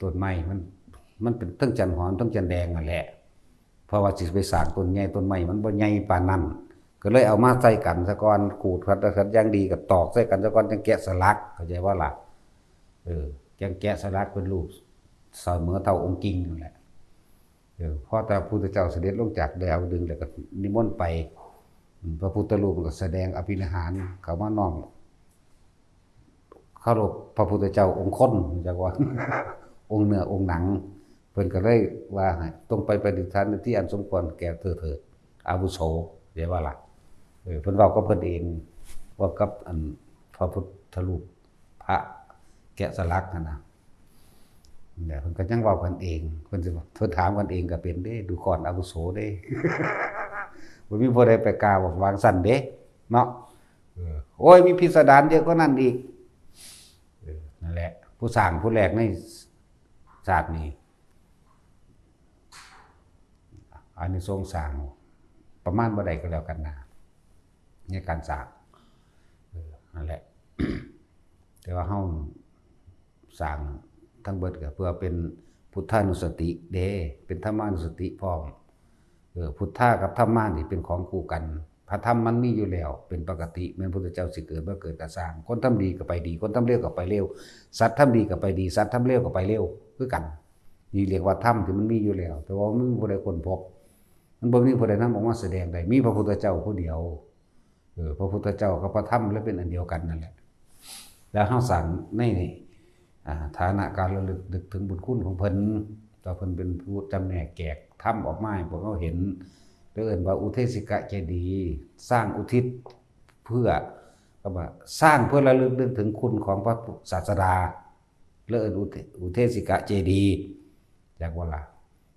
ต้นไม้มัน มันเป็นทั้งจันหอมทั้งจันแดงนั่นแหละ เพราะว่าสิไปสร้างต้นใหญ่ต้นไม้มันบ่ใหญ่ปานนั้น ก็เลยเอามาใส่กันซะก่อน ขูดขัดขัดอย่างดีก็ตอกใส่กันซะก่อน จังแกะสลัก เข้าใจบ่ล่ะ เออ จังแกะสลักเป็นรูปเสมอเท่าองค์จริงนั่นแหละ เออ พอแต่พระพุทธเจ้าเสด็จลงจากดาวดึงส์แล้วก็นิมนต์ไป อืม พระพุทธรูปก็แสดงอภินิหาร เขามาน้อมเคารพพระพุทธเจ้าองค์คน จักว่า องค์เนื้อองค์หนัง เพิ่นก็เลยว่าให้ "จงไปประดิษฐานในที่อันสมควรแก่เธอเถิด อาวุโส" เรียกว่าล่ะ เออ เพิ่นเว้ากับเพิ่นเอง เว้ากับอันพระพุทธรูป พระแกะสลักหั่นนะ เนี่ย เพิ่นก็ยังเว้ากันเอง เพิ่นสิ เพิ่นถามกันเองก็เป็นเด้ ดูก่อนอาวุโสเด้ บ่มีผู้ใดไปกล้าบอกวางสั่นเด้ เนาะ เออ โอ้ย มีพิสดารเยอะกว่านั้นอีก เออ นั่นแหละ ผู้สร้างผู้แรกในชาตินี้ อานิสงส์สร้างประมาณบ่ได้ก็แล้วกันนะ ในการสร้าง เออ นั่นแหละ แต่ว่าเฮาสร้างทั้งเบิดก็เพื่อเป็นพุทธานุสติเด้ เป็นธรรมานุสติพร้อม เออ พุทธากับธรรมานี่เป็นของคู่กัน พระธรรมมันมีอยู่แล้ว เป็นปกติ แม่นพุทธเจ้าสิเกิดบ่เกิดก็ซ่าง คนทำดีก็ไปดี คนทำเลวก็ไปเลว สัตว์ทำดีก็ไปดี สัตว์ทำเลวก็ไปเลวคือกัน นี่เรียกว่าธรรมที่มันมีอยู่แล้ว แต่ว่ามันบ่ได้ค้นพบ มันบ่มีผู้ใดนำออกมาแสดงได้ มีพระพุทธเจ้าผู้เดียว เออ พระพุทธเจ้ากับพระธรรมเลยเป็นอันเดียวกันนั่นแหละ แล้วเฮาสร้างในนี่ อ่า ฐานะการระลึกนึกถึงบุญคุณของเพิ่น ว่าเพิ่นเป็นผู้จำแนกแจกธรรมออกมาให้พวกเฮาเห็น แล้วเอิ้นว่าอุเทสิกะเจดีย์ สร้างอุทิศเพื่อ ก็ว่าสร้างเพื่อระลึกนึกถึงคุณของพระศาสดา แล้วเอิ้นอุเท อุเทสิกะเจดีย์ จักว่าล่ะ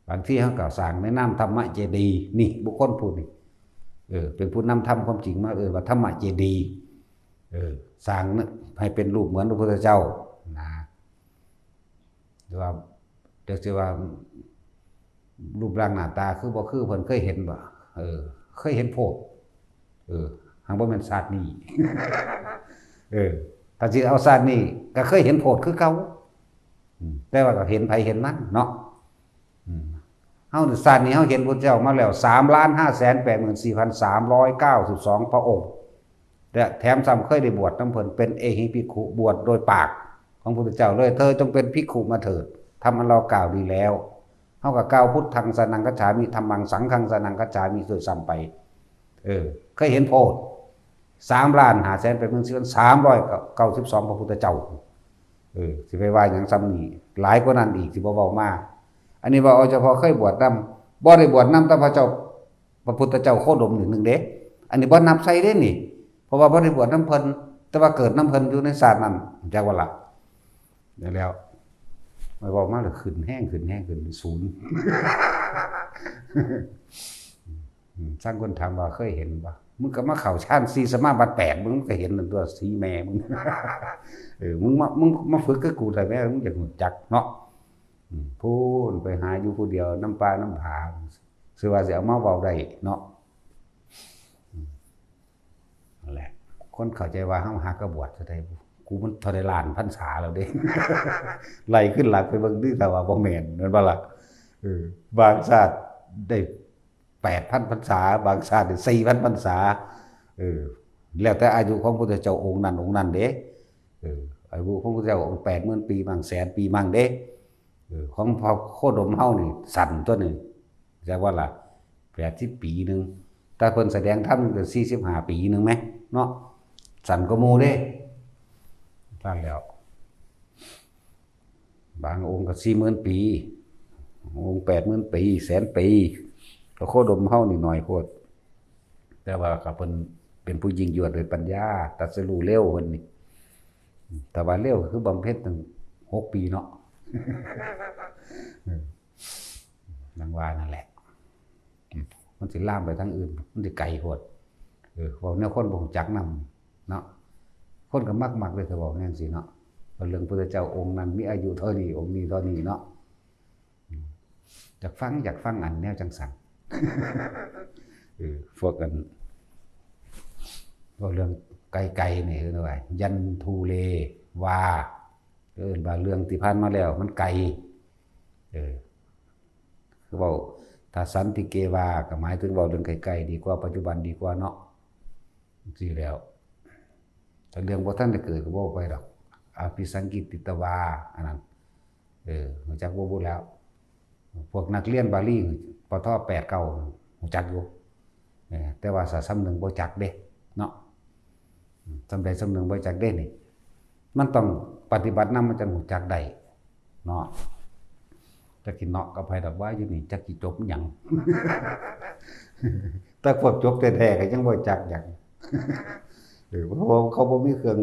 บางทีเฮาก็สร้างในนามธรรมะเจดีย์ นี่บุคคลผู้นี้ เออ เป็นผู้นำธรรมความจริงมา เอิ้นว่าธรรมะเจดีย์ เออ สร้างให้เป็นรูปเหมือนพระพุทธเจ้า นะ หรือว่า เรียกสิว่า รูปร่างหน้าตาคือบ่คือเพิ่น เคยเห็นบ่ เออ เคยเห็นโพด เออ หากบ่แม่นชาตินี้ เออ ถ้าสิเอาชาตินี้ก็เคยเห็นโพดคือเก่า อืม แต่ว่าก็เห็นไผเห็นมันเนาะ อืม เฮาชาตินี้เฮาเห็นพุทธเจ้ามาแล้ว สามล้านห้าแสนแปดหมื่นสี่พันสามร้อยเก้าสิบสอง พระองค์ และแถมซ้ำเคยได้บวชนำเพิ่น เป็นเอหิภิกขุ บวชโดยปากของพุทธเจ้าเลย "เธอจงเป็นภิกขุมาเถิด ธรรมอันเรากล่าวดีแล้ว" เฮาก็กล่าว "พุทธังสรณังคัจฉามิ ธัมมังสังฆังสรณังคัจฉามิ" ด้วยซ้ำไป เออ เคยเห็นโพด สามล้านห้าแสนแปดหมื่นสี่พันสามร้อยเก้าสิบสอง พระพุทธเจ้า เออ สิไปว่าหยังซ้ำนี้ หลายกว่านั้นอีก สิบ่เว้ามา อันนี้ว่าเอาเฉพาะเคยบวชนำ บ่ได้บวชนำแต่พระเจ้า พระพุทธเจ้าโคดมนี่หนึ่งเด้ อันนี้บ่นับใส่เด้นี่ เพราะว่าบ่ได้บวชนำเพิ่น แต่ว่าเกิดนำเพิ่นอยู่ในชาตินั้น จักว่าล่ะ นั่นแล้ว ไม่เว้ามาเลย ขึ้นแฮง ขึ้นแฮง ขึ้นเป็นศูนย์ อืม ช่างคนถามว่าเคยเห็นบ่ มึงก็มาเข้าฌานสี่ สมาบัติแปด มึงก็เห็นนั่นตัว สีแม่มึง เออ มึงมา มึงมาฝึกกับกูแต่แม่ มึงอยากรู้จักเนาะ อืม พู้นไปหาอยู่ผู้เดียว น้ำป่าน้ำผา สิว่าสิเอามาเว้าได้เนาะ อืม นั่นแหละ คนเข้าใจว่าเฮาหากระบวชเท่าใด กูมันเท่าใดล้านพรรษาแล้วเด้ ไล่ขึ้นหลังไปเบิ่งติ แต่ว่าบ่แม่น แม่นบ่ล่ะ เออ บางชาติได้แปดพันพรรษา บางชาติได้สี่พันพรรษา เออ แล้วแต่อายุของพุทธเจ้าองค์นั้นองค์นั้นเด้ เออ อายุของพุทธเจ้าองค์แปดหมื่นปีมั่ง แสนปีมั่งเด้ เออ ของพระโคดมเฮานี่สั้นตัวนี้ จักว่าล่ะ แปดสิบปีหนึ่ง แต่เพิ่นแสดงธรรมนี่ก็สี่สิบห้าปีหนึ่งแหมเนาะ สั้นกว่าหมู่เด้ สั้นแล้ว บางองค์ก็สี่หมื่นปี องค์แปดหมื่นปี แสนปี พระโคดมเฮานี่น้อยโพด แต่ว่าก็เพิ่นเป็นผู้ยิ่งยวดด้วยปัญญา ตรัสรู้เร็วเพิ่นนี่ แต่ว่าเร็วคือบำเพ็ญตั้งหกปีเนาะ เออ ดังว่านั่นแหละ อืม มันสิลามไปทางอื่น มันสิไกลโพด เออ เว้าแนวคนบ่รู้จักนำเนาะ คนก็มักๆเลย ถ้าเว้าแนวจั่งซี้เนาะ ว่าเรื่องพุทธเจ้าองค์นั้นมีอายุเท่านี้ องค์นี้เท่านี้เนาะ อยากฟัง อยากฟังอันแนวจั่งซั้น เออ พวกอัน พวกเรื่องไกลๆนี่ เอิ้นว่า ยันทูเลวา เอิ้นว่าเรื่องที่ผ่านมาแล้วมันไกล เออ คือเว้า ถ้าสันติเกวา ก็หมายถึงเว้าเรื่องใกล้ๆ ดีกว่า ปัจจุบันดีกว่าเนาะ จั่งซี้แล้ว ถ้าเรื่องบ่ทันได้เกิดก็บ่ไปดอก อภิสังกิตติตวา อันนั้น เออ รู้จักบ่บุแล้ว พวกนักเรียนบาลี ปท แปด เก้า รู้จักอยู่ เออ แต่ว่าถ้าส่ำหนึ่งบ่จักเด้ เนาะ อืม ส่ำใดส่ำหนึ่งบ่จักเด้นี่ มันต้องปฏิบัตินำ มันจั่งรู้จักได้ เนาะ จักสิเนาะกับไผดอกว่า อยู่นี่จักสิจบหยัง แต่พวกจบแท้ๆ ก็ยังบ่จักหยัง เออ เพราะว่าเขาบ่มีเครื่อง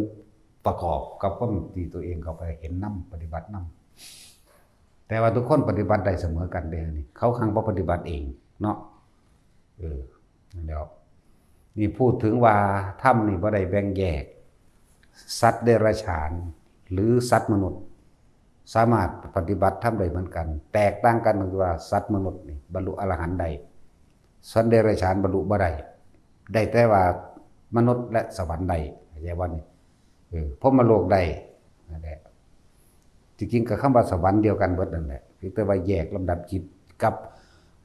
ประกอบกับความที่ตัวเองเข้าไปเห็นนำ ปฏิบัตินำ แต่ว่าทุกคนปฏิบัติได้เสมอกันเด้นี่ เขาหั้งบ่ปฏิบัติเองเนาะ เออ นั่นแหล้ว นี่พูดถึงว่าธรรมนี่บ่ได้แบ่งแยก สัตว์เดรัจฉาน หรือสัตว์มนุษย์ สามารถปฏิบัติธรรมได้เหมือนกัน แตกต่างกันตรงที่ว่าสัตว์มนุษย์นี่บรรลุอรหันต์ได้ สัตว์เดรัจฉานบรรลุบ่ได้ ได้แต่ว่ามนุษย์และสวรรค์ได้ เข้าใจบ่นี่ เออ พรหมโลกได้ นั่นแหละ จริงๆ ก็คำว่าสวรรค์เดียวกันเบิดนั่นแหละ เพียงแต่ว่าแยกลำดับจิตกับ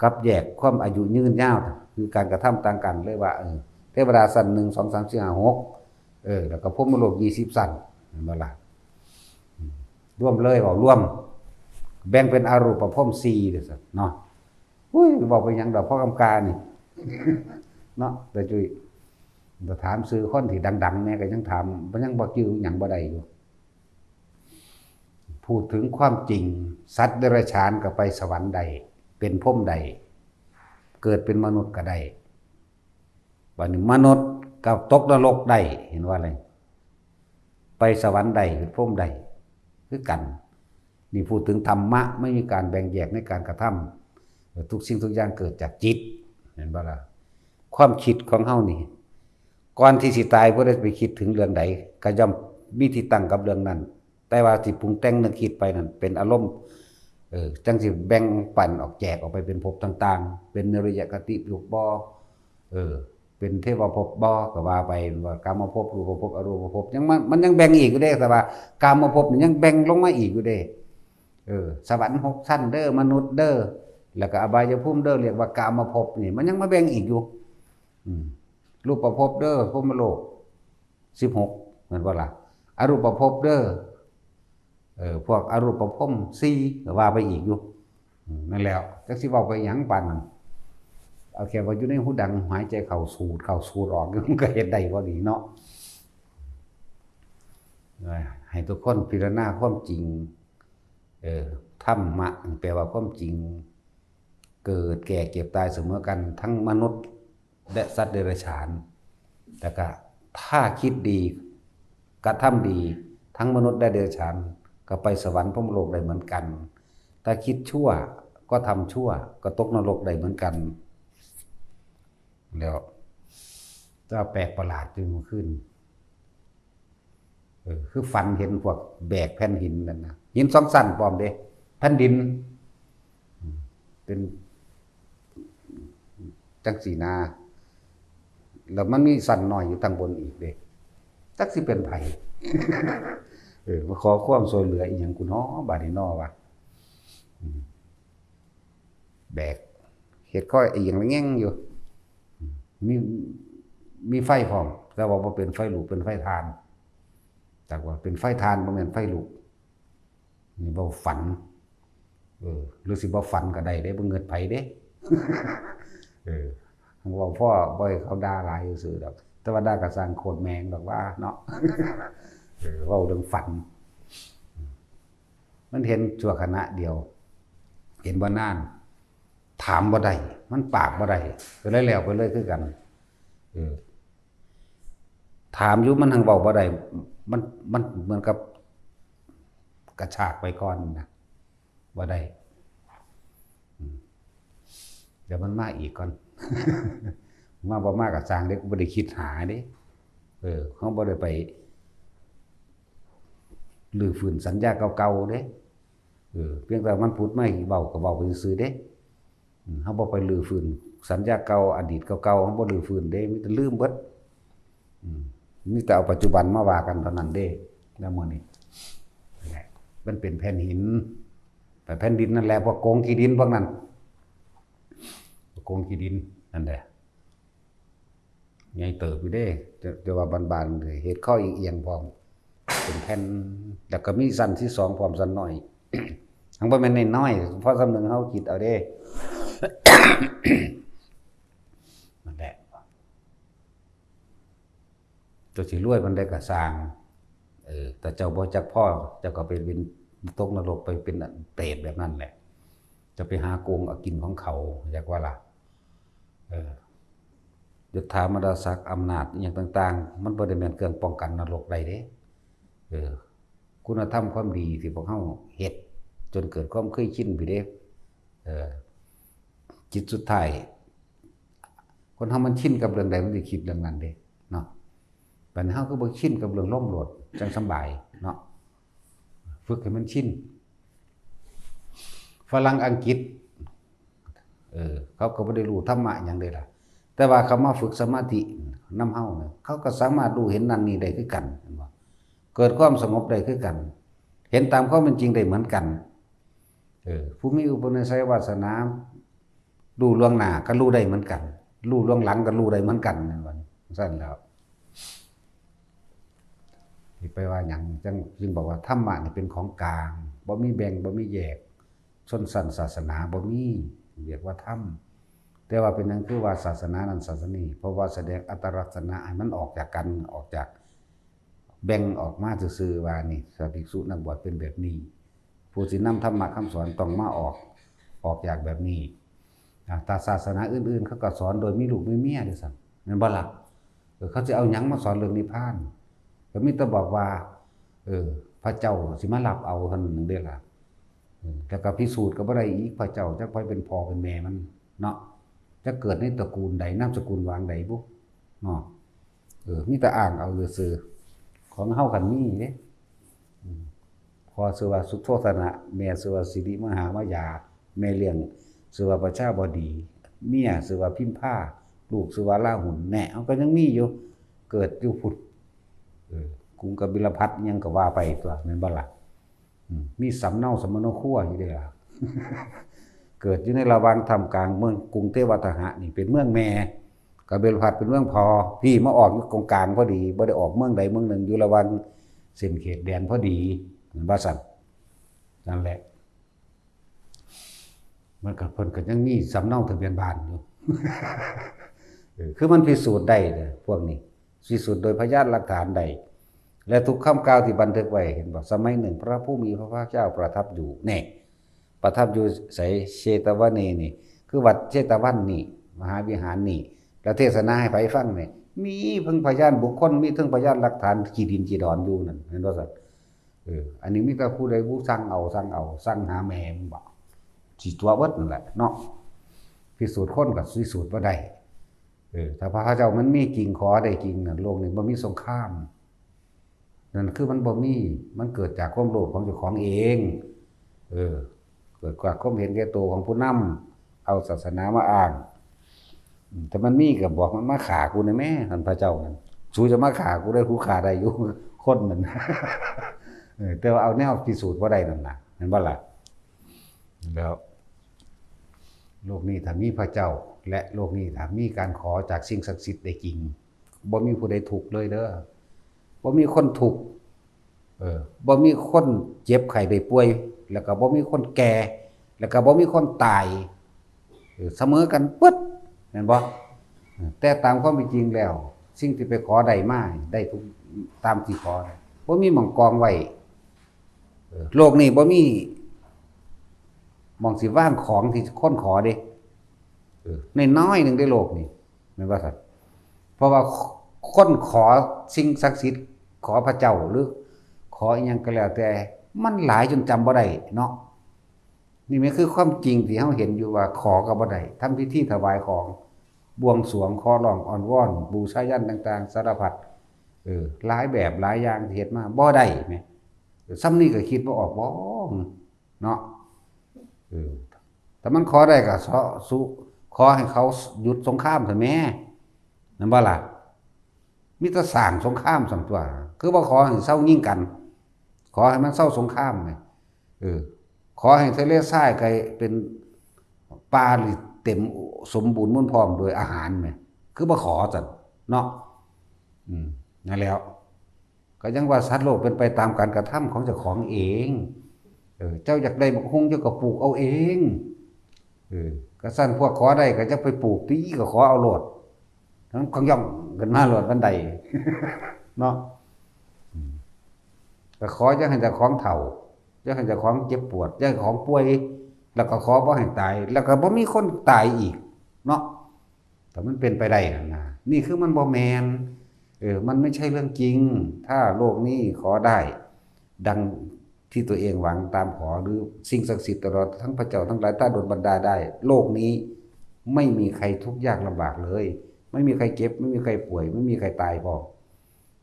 กับแยกความอายุยืนยาว คือการกระทำต่างกันเลยว่า เออ เทวดาชั้นหนึ่ง สอง สาม สี่ ห้า หก เออ แล้วก็พรหมโลก ยี่สิบ ชั้น เห็นบ่ล่ะ อืม รวมเลย เว้ารวม แบ่งเป็นอรูปภพสี่เด้อซั่นเนาะ อุ้ย เว้าไปหยังดอก พ่อกำกานี่ เนาะ แต่จุ้ย แต่ถามชื่อคนที่ดังๆ เนี่ยก็ยังถาม มันยังบ่จื่อหยังบ่ได้อยู่ พูดถึงความจริง สัตว์เดรัจฉานก็ไปสวรรค์ได้ เป็นพรหมได้ เกิดเป็นมนุษย์ก็ได้ บัดนี้มนุษย์ก็ตกนรกได้ เห็นว่าอะไร ไปสวรรค์ได้ เป็นพรหมได้ คือกัน นี่พูดถึงธรรมะ ไม่มีการแบ่งแยกในการกระทำ ทุกสิ่งทุกอย่างเกิดจากจิต เห็นบ่ล่ะ ความคิดของเฮานี่ ก่อนที่สิตาย ผู้ใดไปคิดถึงเรื่องใด ก็ย่อมมีที่ตั้งกับเรื่องนั้น แต่ว่าที่ปรุงแต่งนึกคิดไปนั่น เป็นอารมณ์ เออ จั่งสิแบ่งปันออก แยกออกไปเป็นภพต่างๆ เป็นนิรยคติภพบ่ เออ เป็นเทวภพบ่ ก็ว่าไป ว่ากามภพ รูปภพ อรูปภพ ยังมัน มันยังแบ่งอีกอยู่เด้ แต่ว่ากามภพนี่ยังแบ่งลงมาอีกอยู่เด้ เออ สวรรค์หกชั้นเด้อ มนุษย์เด้อ แล้วก็อบายภูมิเด้อ เรียกว่ากามภพนี่ มันยังมาแบ่งอีกอยู่ อืม รูปภพเด้อ พรหมโลก สิบหก แม่นบ่ล่ะ อรูปภพเด้อ เออ พวกอรูปภพสี่ ก็ว่าไปอีกอยู่ อืม นั่นแหล้ว จักสิเว้าไปหยังปานนั้น เอาแค่ว่าอยู่ในหูดัง หายใจเข้าสูดเข้าสูดออก มันก็เฮ็ดได้พอดีเนาะ ให้ทุกคนพิจารณาความจริง เออ ธรรมะ แปลว่าความจริง เกิดแก่เจ็บตายเสมอกัน ทั้งมนุษย์และสัตว์เดรัจฉาน แล้วก็ถ้าคิดดี กระทำดี ทั้งมนุษย์และเดรัจฉาน ก็ไปสวรรค์พรหมโลกได้เหมือนกัน ถ้าคิดชั่ว ก็ทำชั่ว ก็ตกนรกได้เหมือนกัน แล้ว แต่ว่าแปลกประหลาดอยู่เมื่อคืน เออ คือฝันเห็นพวกแบกแผ่นหินนั่นนะ หินสองชั้นพร้อมเด้ แผ่นดิน อืม เป็นจั่งซี้นะ แล้วมันมีชั้นน้อยอยู่ทางบนอีกเด้ จักสิเป็นไผ เออ มาขอความช่วยเหลืออีหยังกูน้อ บาดนี้น้อวะ อืม แบก เฮ็ดค่อยเอียงละแง่งอยู่ มี มีไฟพร้อม แต่ว่าบ่เป็นไฟลุก เป็นไฟถ่าน แต่ว่าเป็นไฟถ่าน บ่แม่นไฟลุก นี่เว้าฝัน เออ หรือสิบ่ฝันก็ได้เด้ บ่เงิดไผเด้ เออ เว้าพอบ่ให้เขาด่าหลายซื่อๆดอก แต่ว่าด่าก็ซ่างโคตรแม่งดอกว่าเนาะ เออ เว้าเรื่องฝัน มันเห็นชั่วขณะเดียว เห็นบ่นาน ถามบ่ได้ มันปากบ่ได้ ก็เลยแล้วไปเลยคือกัน เออ ถามอยู่มันหั้งเว้าบ่ได้ มัน มันเหมือนกับกระชากไปก่อนนะ บ่ได้ อืม เดี๋ยวมันมาอีกก่อน มาบ่มาก็ซ่างเด้ กูบ่ได้คิดหาเด้ เออ เฮาบ่ได้ไป รื้อฟื้นสัญญาเก่าๆเด้ เออ เพียงแต่มันผุดมาอีก เว้าก็เว้าไปซื่อๆเด้ อืม เฮาบ่ไปรื้อฟื้นสัญญาเก่า อดีตเก่าๆ เฮาบ่รื้อฟื้นเด้ มีแต่ลืมเบิด อืม มีแต่เอาปัจจุบันมาว่ากันเท่านั้นเด้ แล้วมื้อนี้ มันเป็นแผ่นหิน แต่แผ่นดินนั่นแหละ พวกโกงขี้ดินพวกนั้น โกงขี้ดินนั่นแหละ ใหญ่เติบอยู่เด้ แต่ แต่ว่าบานๆ เฮ็ดข้อเอียงๆพร้อม เป็นแผ่น แล้วก็มีชั้นที่สองพร้อม ชั้นน้อย ทั้งบ่แม่นน้อยๆ พอส่ำหนึ่งเฮาคิดเอาเด้ นั่นแหละ เจ้าสิรวยปานใดก็ซ่าง เออ แต่เจ้าบ่จักพอ เจ้าก็ไปเป็น ตกนรก ไปเป็นเปรตแบบนั้นแหละ จะไปหาโกงเอากินของเขา จักว่าล่ะ เออ ยศถาบรรดาศักดิ์ อำนาจอิหยังต่างๆ มันบ่ได้แม่นเครื่องป้องกันนรกได้เด้ เออ คุณธรรมความดีที่พวกเฮาเฮ็ด จนเกิดความเคยชินพี้เด้ เออ จิตสุดท้าย คนเฮามันชินกับเรื่องใด มันสิคิดเรื่องนั้นเด้ เนาะ บัดนี้เฮาคือบ่ชินกับเรื่องลมโลด จั่งสำบายเนาะ ฝึกให้มันชิน ฝรั่งอังกฤษ เออ เขาก็บ่ได้รู้ธรรมะหยังเด้ล่ะ แต่ว่าเขามาฝึกสมาธินำเฮานะ เขาก็สามารถรู้เห็นนั่นนี่ได้คือกัน เห็นบ่ เกิดความสงบได้คือกัน เห็นตามความเป็นจริงได้เหมือนกัน เออ ผู้มีอุปนิสัยวาสนา รู้ล่วงหน้าก็รู้ได้เหมือนกัน รู้ล่วงหลังก็รู้ได้เหมือนกัน นั่นว่าซั่นแหล้ว สิไปว่าหยัง จั่ง จึงบอกว่าธรรมะนี่เป็นของกลาง บ่มีแบ่ง บ่มีแยก ชนชั้นศาสนาบ่มี เรียกว่าธรรม แต่ว่าเป็นหยังคือว่าศาสนานั้นศาสนานี้ เพราะว่าแสดงอัตลักษณะให้มันออกจากกัน ออกจาก แบ่งออกมาซื่อๆว่านี่ พระภิกษุนักบวชเป็นแบบนี้ ผู้สินำธรรมะคำสอนต้องมาออก ออกจากแบบนี้ อ่า ถ้าศาสนาอื่นๆ เขาก็สอนโดยมีลูกมีเมียด้วยซ้ำ แม่นบ่ล่ะ เออ เขาสิเอาหยังมาสอนเรื่องนิพพาน ก็มีแต่บอกว่า เออ พระเจ้าสิมารับเอาเท่านั้นเด้ล่ะ เออ แล้วก็พิสูจน์ก็บ่ได้อีก พระเจ้าจักไผเป็นพ่อเป็นแม่มันเนาะ จักเกิดในตระกูลใด นามสกุลวางใดบุ เนาะ เออ มีแต่อ้างเอาซื่อๆ ของเฮาคันมีเด้ อืม พ่อชื่อว่าสุโธธนะ แม่ชื่อว่าสิริมหามายา แม่เลี้ยงชื่อว่าประชาบดี เมียชื่อว่าพิมพา ลูกชื่อว่าลาหุน แน่ เฮาก็ยังมีอยู่ เกิดอยู่พุ้น เออ กรุงกบิลพัสดุ์หยังก็ว่าไปตั๊ว แม่นบ่ล่ะ อืม มีสำเนาสมโนครัวอยู่เด้ล่ะ เกิดอยู่ในระหว่างท่ามกลางเมืองกรุงเทวทหะนี่เป็นเมืองแม่ กบิลพัสดุ์เป็นเมืองพ่อ พี้มาออกอยู่ตรงกลางพอดี บ่ได้ออกเมืองใดเมืองหนึ่ง อยู่ระหว่างเส้นเขตแดนพอดี แม่นบ่ซั่น นั่นแหละ มันก็ เพิ่นก็ยังมีสำเนาทะเบียนบ้านอยู่ เออ คือมันพิสูจน์ได้เด้อ พวกนี้ พิสูจน์โดยพยานหลักฐานได้ และทุกคำกล่าวที่บันทึกไว้ เห็นบ่ สมัยหนึ่งพระผู้มีพระภาคเจ้าประทับอยู่ แน่ ประทับอยู่ไส เชตวเนนี่ คือวัดเชตวันนี่ มหาวิหารนี่ แล้วเทศนาให้ไผฟังนี่ มีเทิงพยานบุคคล มีเทิงพยานหลักฐาน ขี้ดินขี้ดอนอยู่นั่น เห็นบ่ซั่น เออ อันนี้มีแต่ผู้ใดผู้สั่งเอา สั่งเอา สั่งหาแม่มันบ่ สิตัวเบิดนั่นแหละเนาะ พิสูจน์คนก็พิสูจน์บ่ได้ เออ ถ้าพระเจ้ามันมีจริง ขอได้จริงนั่น โลกนี้บ่มีสงคราม นั่นคือมันบ่มี มันเกิดจากความโลภของเจ้าของเอง เออ เกิดจากความเห็นแก่ตัวของผู้นำ เอาศาสนามาอ้าง อืม แต่มันมีก็บอกมันมาฆ่ากูแน่แม่ ท่านพระเจ้านั่น สูจะมาฆ่ากูได้ กูฆ่าได้อยู่ คนนั่น เออ แต่ว่าเอาแนวพิสูจน์บ่ได้นั่นน่ะ เห็นบ่ล่ะ แล้ว โลกนี้ถ้ามีพระเจ้า และโลกนี้ถ้ามีการขอจากสิ่งศักดิ์สิทธิ์ได้จริง บ่มีผู้ใดทุกข์เลยเด้อ บ่มีคนทุกข์ เออ บ่มีคนเจ็บไข้ได้ป่วย แล้วก็บ่มีคนแก่ แล้วก็บ่มีคนตาย เออ เสมอกันปึ๊ด แม่นบ่ เออ แต่ตามความเป็นจริงแล้ว สิ่งที่ไปขอได้มา ได้ทุก ตามที่ขอ บ่มีหม่องกองไว้ เออ โลกนี้บ่มีหม่องสิวางของที่คนขอเด้ เออ น้อยๆหนึ่งในโลกนี้ แม่นบ่ครับ เพราะว่าคนขอสิ่งศักดิ์สิทธิ์ ขอพระเจ้า หรือขออิหยังก็แล้วแต่ มันหลายจนจำบ่ได้เนาะ นี่มันคือความจริงที่เฮาเห็นอยู่ว่าขอก็บ่ได้ ทำพิธีถวายของ บวงสรวง ขอร้อง อ้อนวอน บูชายัญต่างๆ สารพัด เออ หลายแบบหลายอย่างที่เฮ็ดมา บ่ได้แหม ซ้ำนี่ก็คิดบ่ออกบ่เนาะ เออ ถ้ามันขอได้ก็สอสุขอให้เขาหยุดสงครามเถอะแม่ นั่นบ่ล่ะ มีแต่สร้างสงครามส่ำตัว คือบ่ขอให้เซายิงกัน ขอให้มันเซาสงครามแหม เออ ขอให้ทะเลทรายกลายเป็นป่าที่เต็มสมบูรณ์มูลพร้อมโดยอาหารแหม คือบ่ขอซั่นเนาะ อืม นั่นแหล้ว ก็ยังว่าสัตว์โลกเป็นไปตามการกระทำของเจ้าของเอง เออ เจ้าอยากได้บักฮุ่งเจ้าก็ปลูกเอาเอง เออ ก็ซั่นพวกขอได้ก็จะไปปลูกติ ก็ขอเอาโลด ทั้งก็ย่องกันมาโลดบันได เนาะ อืม ก็ขออย่าให้เจ้าของเฒ่า อย่าให้เจ้าของเจ็บปวด อย่าให้ของป่วย แล้วก็ขอบ่ให้ตาย แล้วก็บ่มีคนตายอีกเนาะ ถ้ามันเป็นไปได้นั่นนะ นี่คือมันบ่แม่น เออ มันไม่ใช่เรื่องจริง ถ้าโลกนี้ขอได้ ดังที่ตัวเองหวังตามขอ หรือสิ่งศักดิ์สิทธิ์ตลอดทั้งพระเจ้าทั้งหลายถ้าดลบันดาลได้ โลกนี้ไม่มีใครทุกข์ยากลำบากเลย ไม่มีใครเจ็บ ไม่มีใครป่วย ไม่มีใครตายพร้อม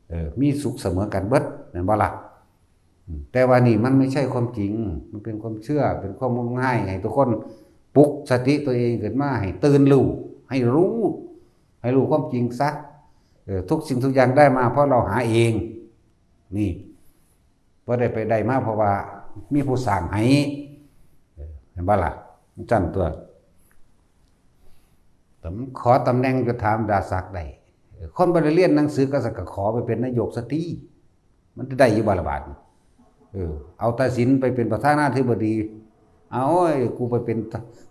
เออ มีสุขเสมอกันเบิด แม่นบ่ล่ะ อืม แต่ว่านี่มันไม่ใช่ความจริง มันเป็นความเชื่อ เป็นความงมงาย ให้ทุกคนปลุกสติตัวเองขึ้นมา ให้ตื่นรู้ ให้รู้ ให้รู้ความจริงซะ เออ ทุกสิ่งทุกอย่างได้มาเพราะเราหาเอง นี่ บ่ได้ไปได้มาเพราะว่ามีผู้สร้างให้ เออ แม่นบ่ล่ะ จั่งซั่นตัว แต่มันขอตำแหน่งยศถาบรรดาศักดิ์ได้ เออ คนบ่ได้เรียนหนังสือก็สักก็ขอไปเป็นนายกซะติ มันจะได้อยู่บ่ล่ะบาดนี้ เออ เอาตัดสินไปเป็นประธานาธิบดี เอา โอ้ย กูไปเป็น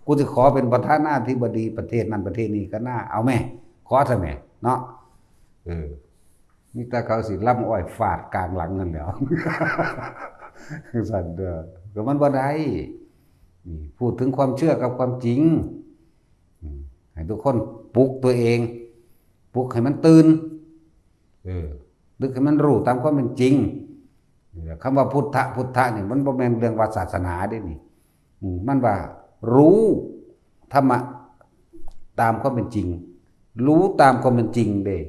กูจะขอเป็นประธานาธิบดีประเทศนั้นประเทศนี้ก็น่า เอาแม่ ขอซะแม่ เนาะ เออ มีแต่เขาสิลำอ้อยฟาดกลางหลังนั่นแหล้ว ซั่นเด้อ ก็มันบ่ได้ นี่ พูดถึงความเชื่อกับความจริง อืม ให้ทุกคนปลุกตัวเอง ปลุกให้มันตื่น เออ นึกให้มันรู้ตามความเป็นจริง คำว่าพุทธะ พุทธะนี่มันบ่แม่นเรื่องว่าศาสนาเด้นี่ อืม มันว่ารู้ธรรมะตามความเป็นจริง รู้ตามความเป็นจริงเด้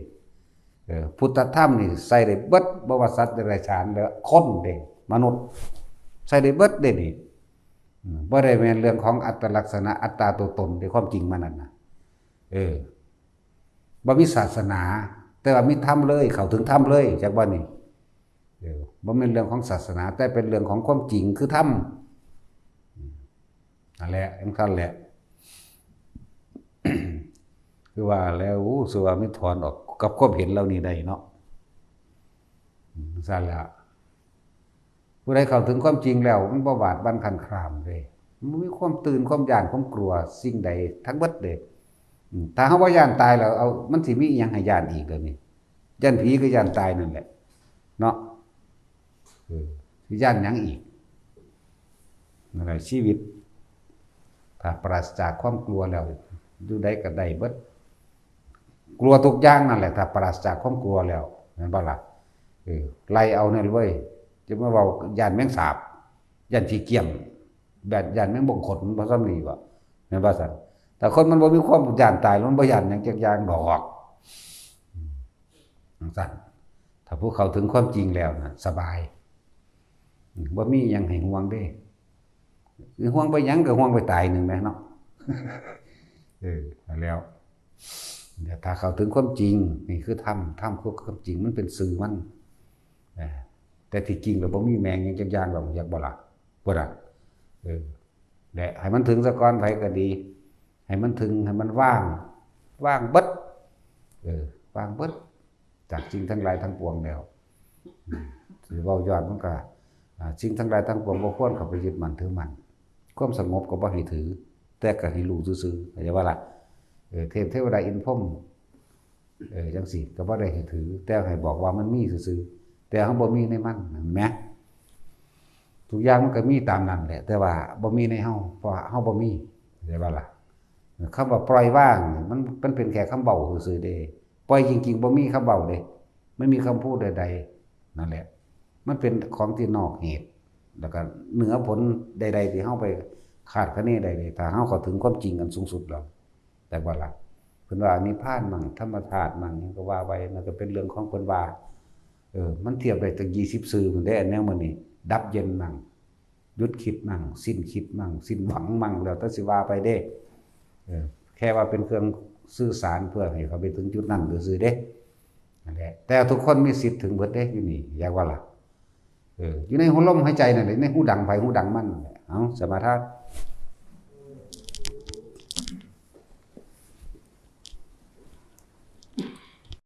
เออ พุทธธรรมนี่ใส่ได้เบิด บ่ว่าสัตว์เดรัจฉานและคนเด้ มนุษย์ ใส่ได้เบิดเด้นี่ อืม บ่ได้แม่นเรื่องของอัตลักษณะ อัตตาตัวตนเด้ ความจริงมันนั่นนะ เออ บ่มีศาสนา แต่ว่ามีธรรมเลย เข้าถึงธรรมเลย จักว่านี่ เออ บ่แม่นเรื่องของศาสนา แต่เป็นเรื่องของความจริงคือธรรม อืม นั่นแหละ จั่งซั่นแหละ คือว่าแล้ว โอ้ สิว่ามีถอนออกกับความเห็นเหล่านี้ได้เนาะ อืม ซั่นแหละ ผู้ใดเข้าถึงความจริงแล้ว มันบ่หวาดหวั่นคลานคลามเลย มันมีความตื่น ความย้าน ความกลัวสิ่งใดทั้งเบิดเลย อืม ถ้าเฮาบ่ย้านตายแล้ว เอา มันสิมีอิหยังให้ย้านอีกเดี๋ยวนี้ ย้านผีก็ย้านตายนั่นแหละ เนาะ เออ สิย้านหยังอีก นั่นแหละชีวิต ถ้าปราศจากความกลัวแล้ว อยู่ใดก็ได้เบิด กลัวทุกอย่างนั่นแหละ ถ้าปราศจากความกลัวแล้ว แม่นบ่ล่ะ เออ ไล่เอานั่นเว้ย จะมาเว้าย้านแมงสาบ ย้านขี้เกียม ย้าน ย้านแมงบงขด มันบ่ส่ำนี้บ่ แม่นบ่ซั่น แต่คนมันบ่มีความย้านตาย มันบ่ย้านหยังจักอย่างดอก จั่งซั่น ถ้าผู้เข้าถึงความจริงแล้วนะ สบาย อืม บ่มีหยังให้ห่วงเด้ ห่วงไปหยังก็ห่วงไปตายหนึ่งแหมเนาะ เออ แล้ว เดี๋ยวถ้าเข้าถึงความจริง นี่คือธรรม ธรรมคือความจริง มันเป็นสื่อมัน เออ แต่ที่จริงแล้วบ่มีแมงหยังจักอย่างดอก อยากบ่ล่ะ บ่ล่ะ เออ และให้มันถึงซะก่อน ไผก็ดี ให้มันถึง ให้มันว่าง ว่างเบิด เออ ว่างเบิด จากสิ่งทั้งหลายทั้งปวงแล้ว อืม สิเว้ายอดมันก็ อ่า สิ่งทั้งหลายทั้งปวงบ่ควรเข้าไปยึดมั่นถือมั่น ความสงบก็บ่ให้ถือ แต่ก็ให้รู้ซื่อๆ เข้าใจบ่ล่ะ เออ เทพเทวดาอินทร์พรหม เออ จั่งซี้ก็บ่ได้ให้ถือ แต่ให้บอกว่ามันมีซื่อๆ แต่เฮาบ่มีในมัน เห็นไหม ทุกอย่างมันก็มีตามนั้นแหละ แต่ว่าบ่มีในเฮา เพราะว่าเฮาบ่มี เข้าใจบ่ล่ะ คำว่าปล่อยวางนี่มัน มันเป็นแค่คำเว้าซื่อๆเด้ ปล่อยจริงๆบ่มีคำเว้าเด้ ไม่มีคำพูดใดๆ นั่นแหละ มันเป็นของที่นอกเหตุ แล้วก็เหนือผลใดๆที่เฮาไปคาดคะเนได้เลย ถ้าเฮาเข้าถึงความจริงอันสูงสุดแล้ว แต่ว่าล่ะ เพิ่นว่านิพพานมั่ง ธรรมธาตุมั่ง หยังก็ว่าไป นั่นก็เป็นเรื่องของเพิ่นว่า เออ มันเทียบได้ตั้งยี่สิบซื่อพุ้นเด้ อันแนวมื้อนี้ ดับเย็นมั่ง หยุดคิดมั่ง สิ้นคิดมั่ง สิ้นหวังมั่ง แล้วแต่สิว่าไปเด้ เออ แค่ว่าเป็นเครื่องสื่อสารเพื่อให้เขาไปถึงจุดนั้นซื่อๆเด้ นั่นแหละ แต่ทุกคนมีสิทธิ์ถึงเบิดเด้ อยู่นี่ อยากว่าล่ะ เออ อยู่ในหัวลมหายใจนั่นแหละ ในหูดังไผหูดังมันนั่นแหละ เอา สมาทาน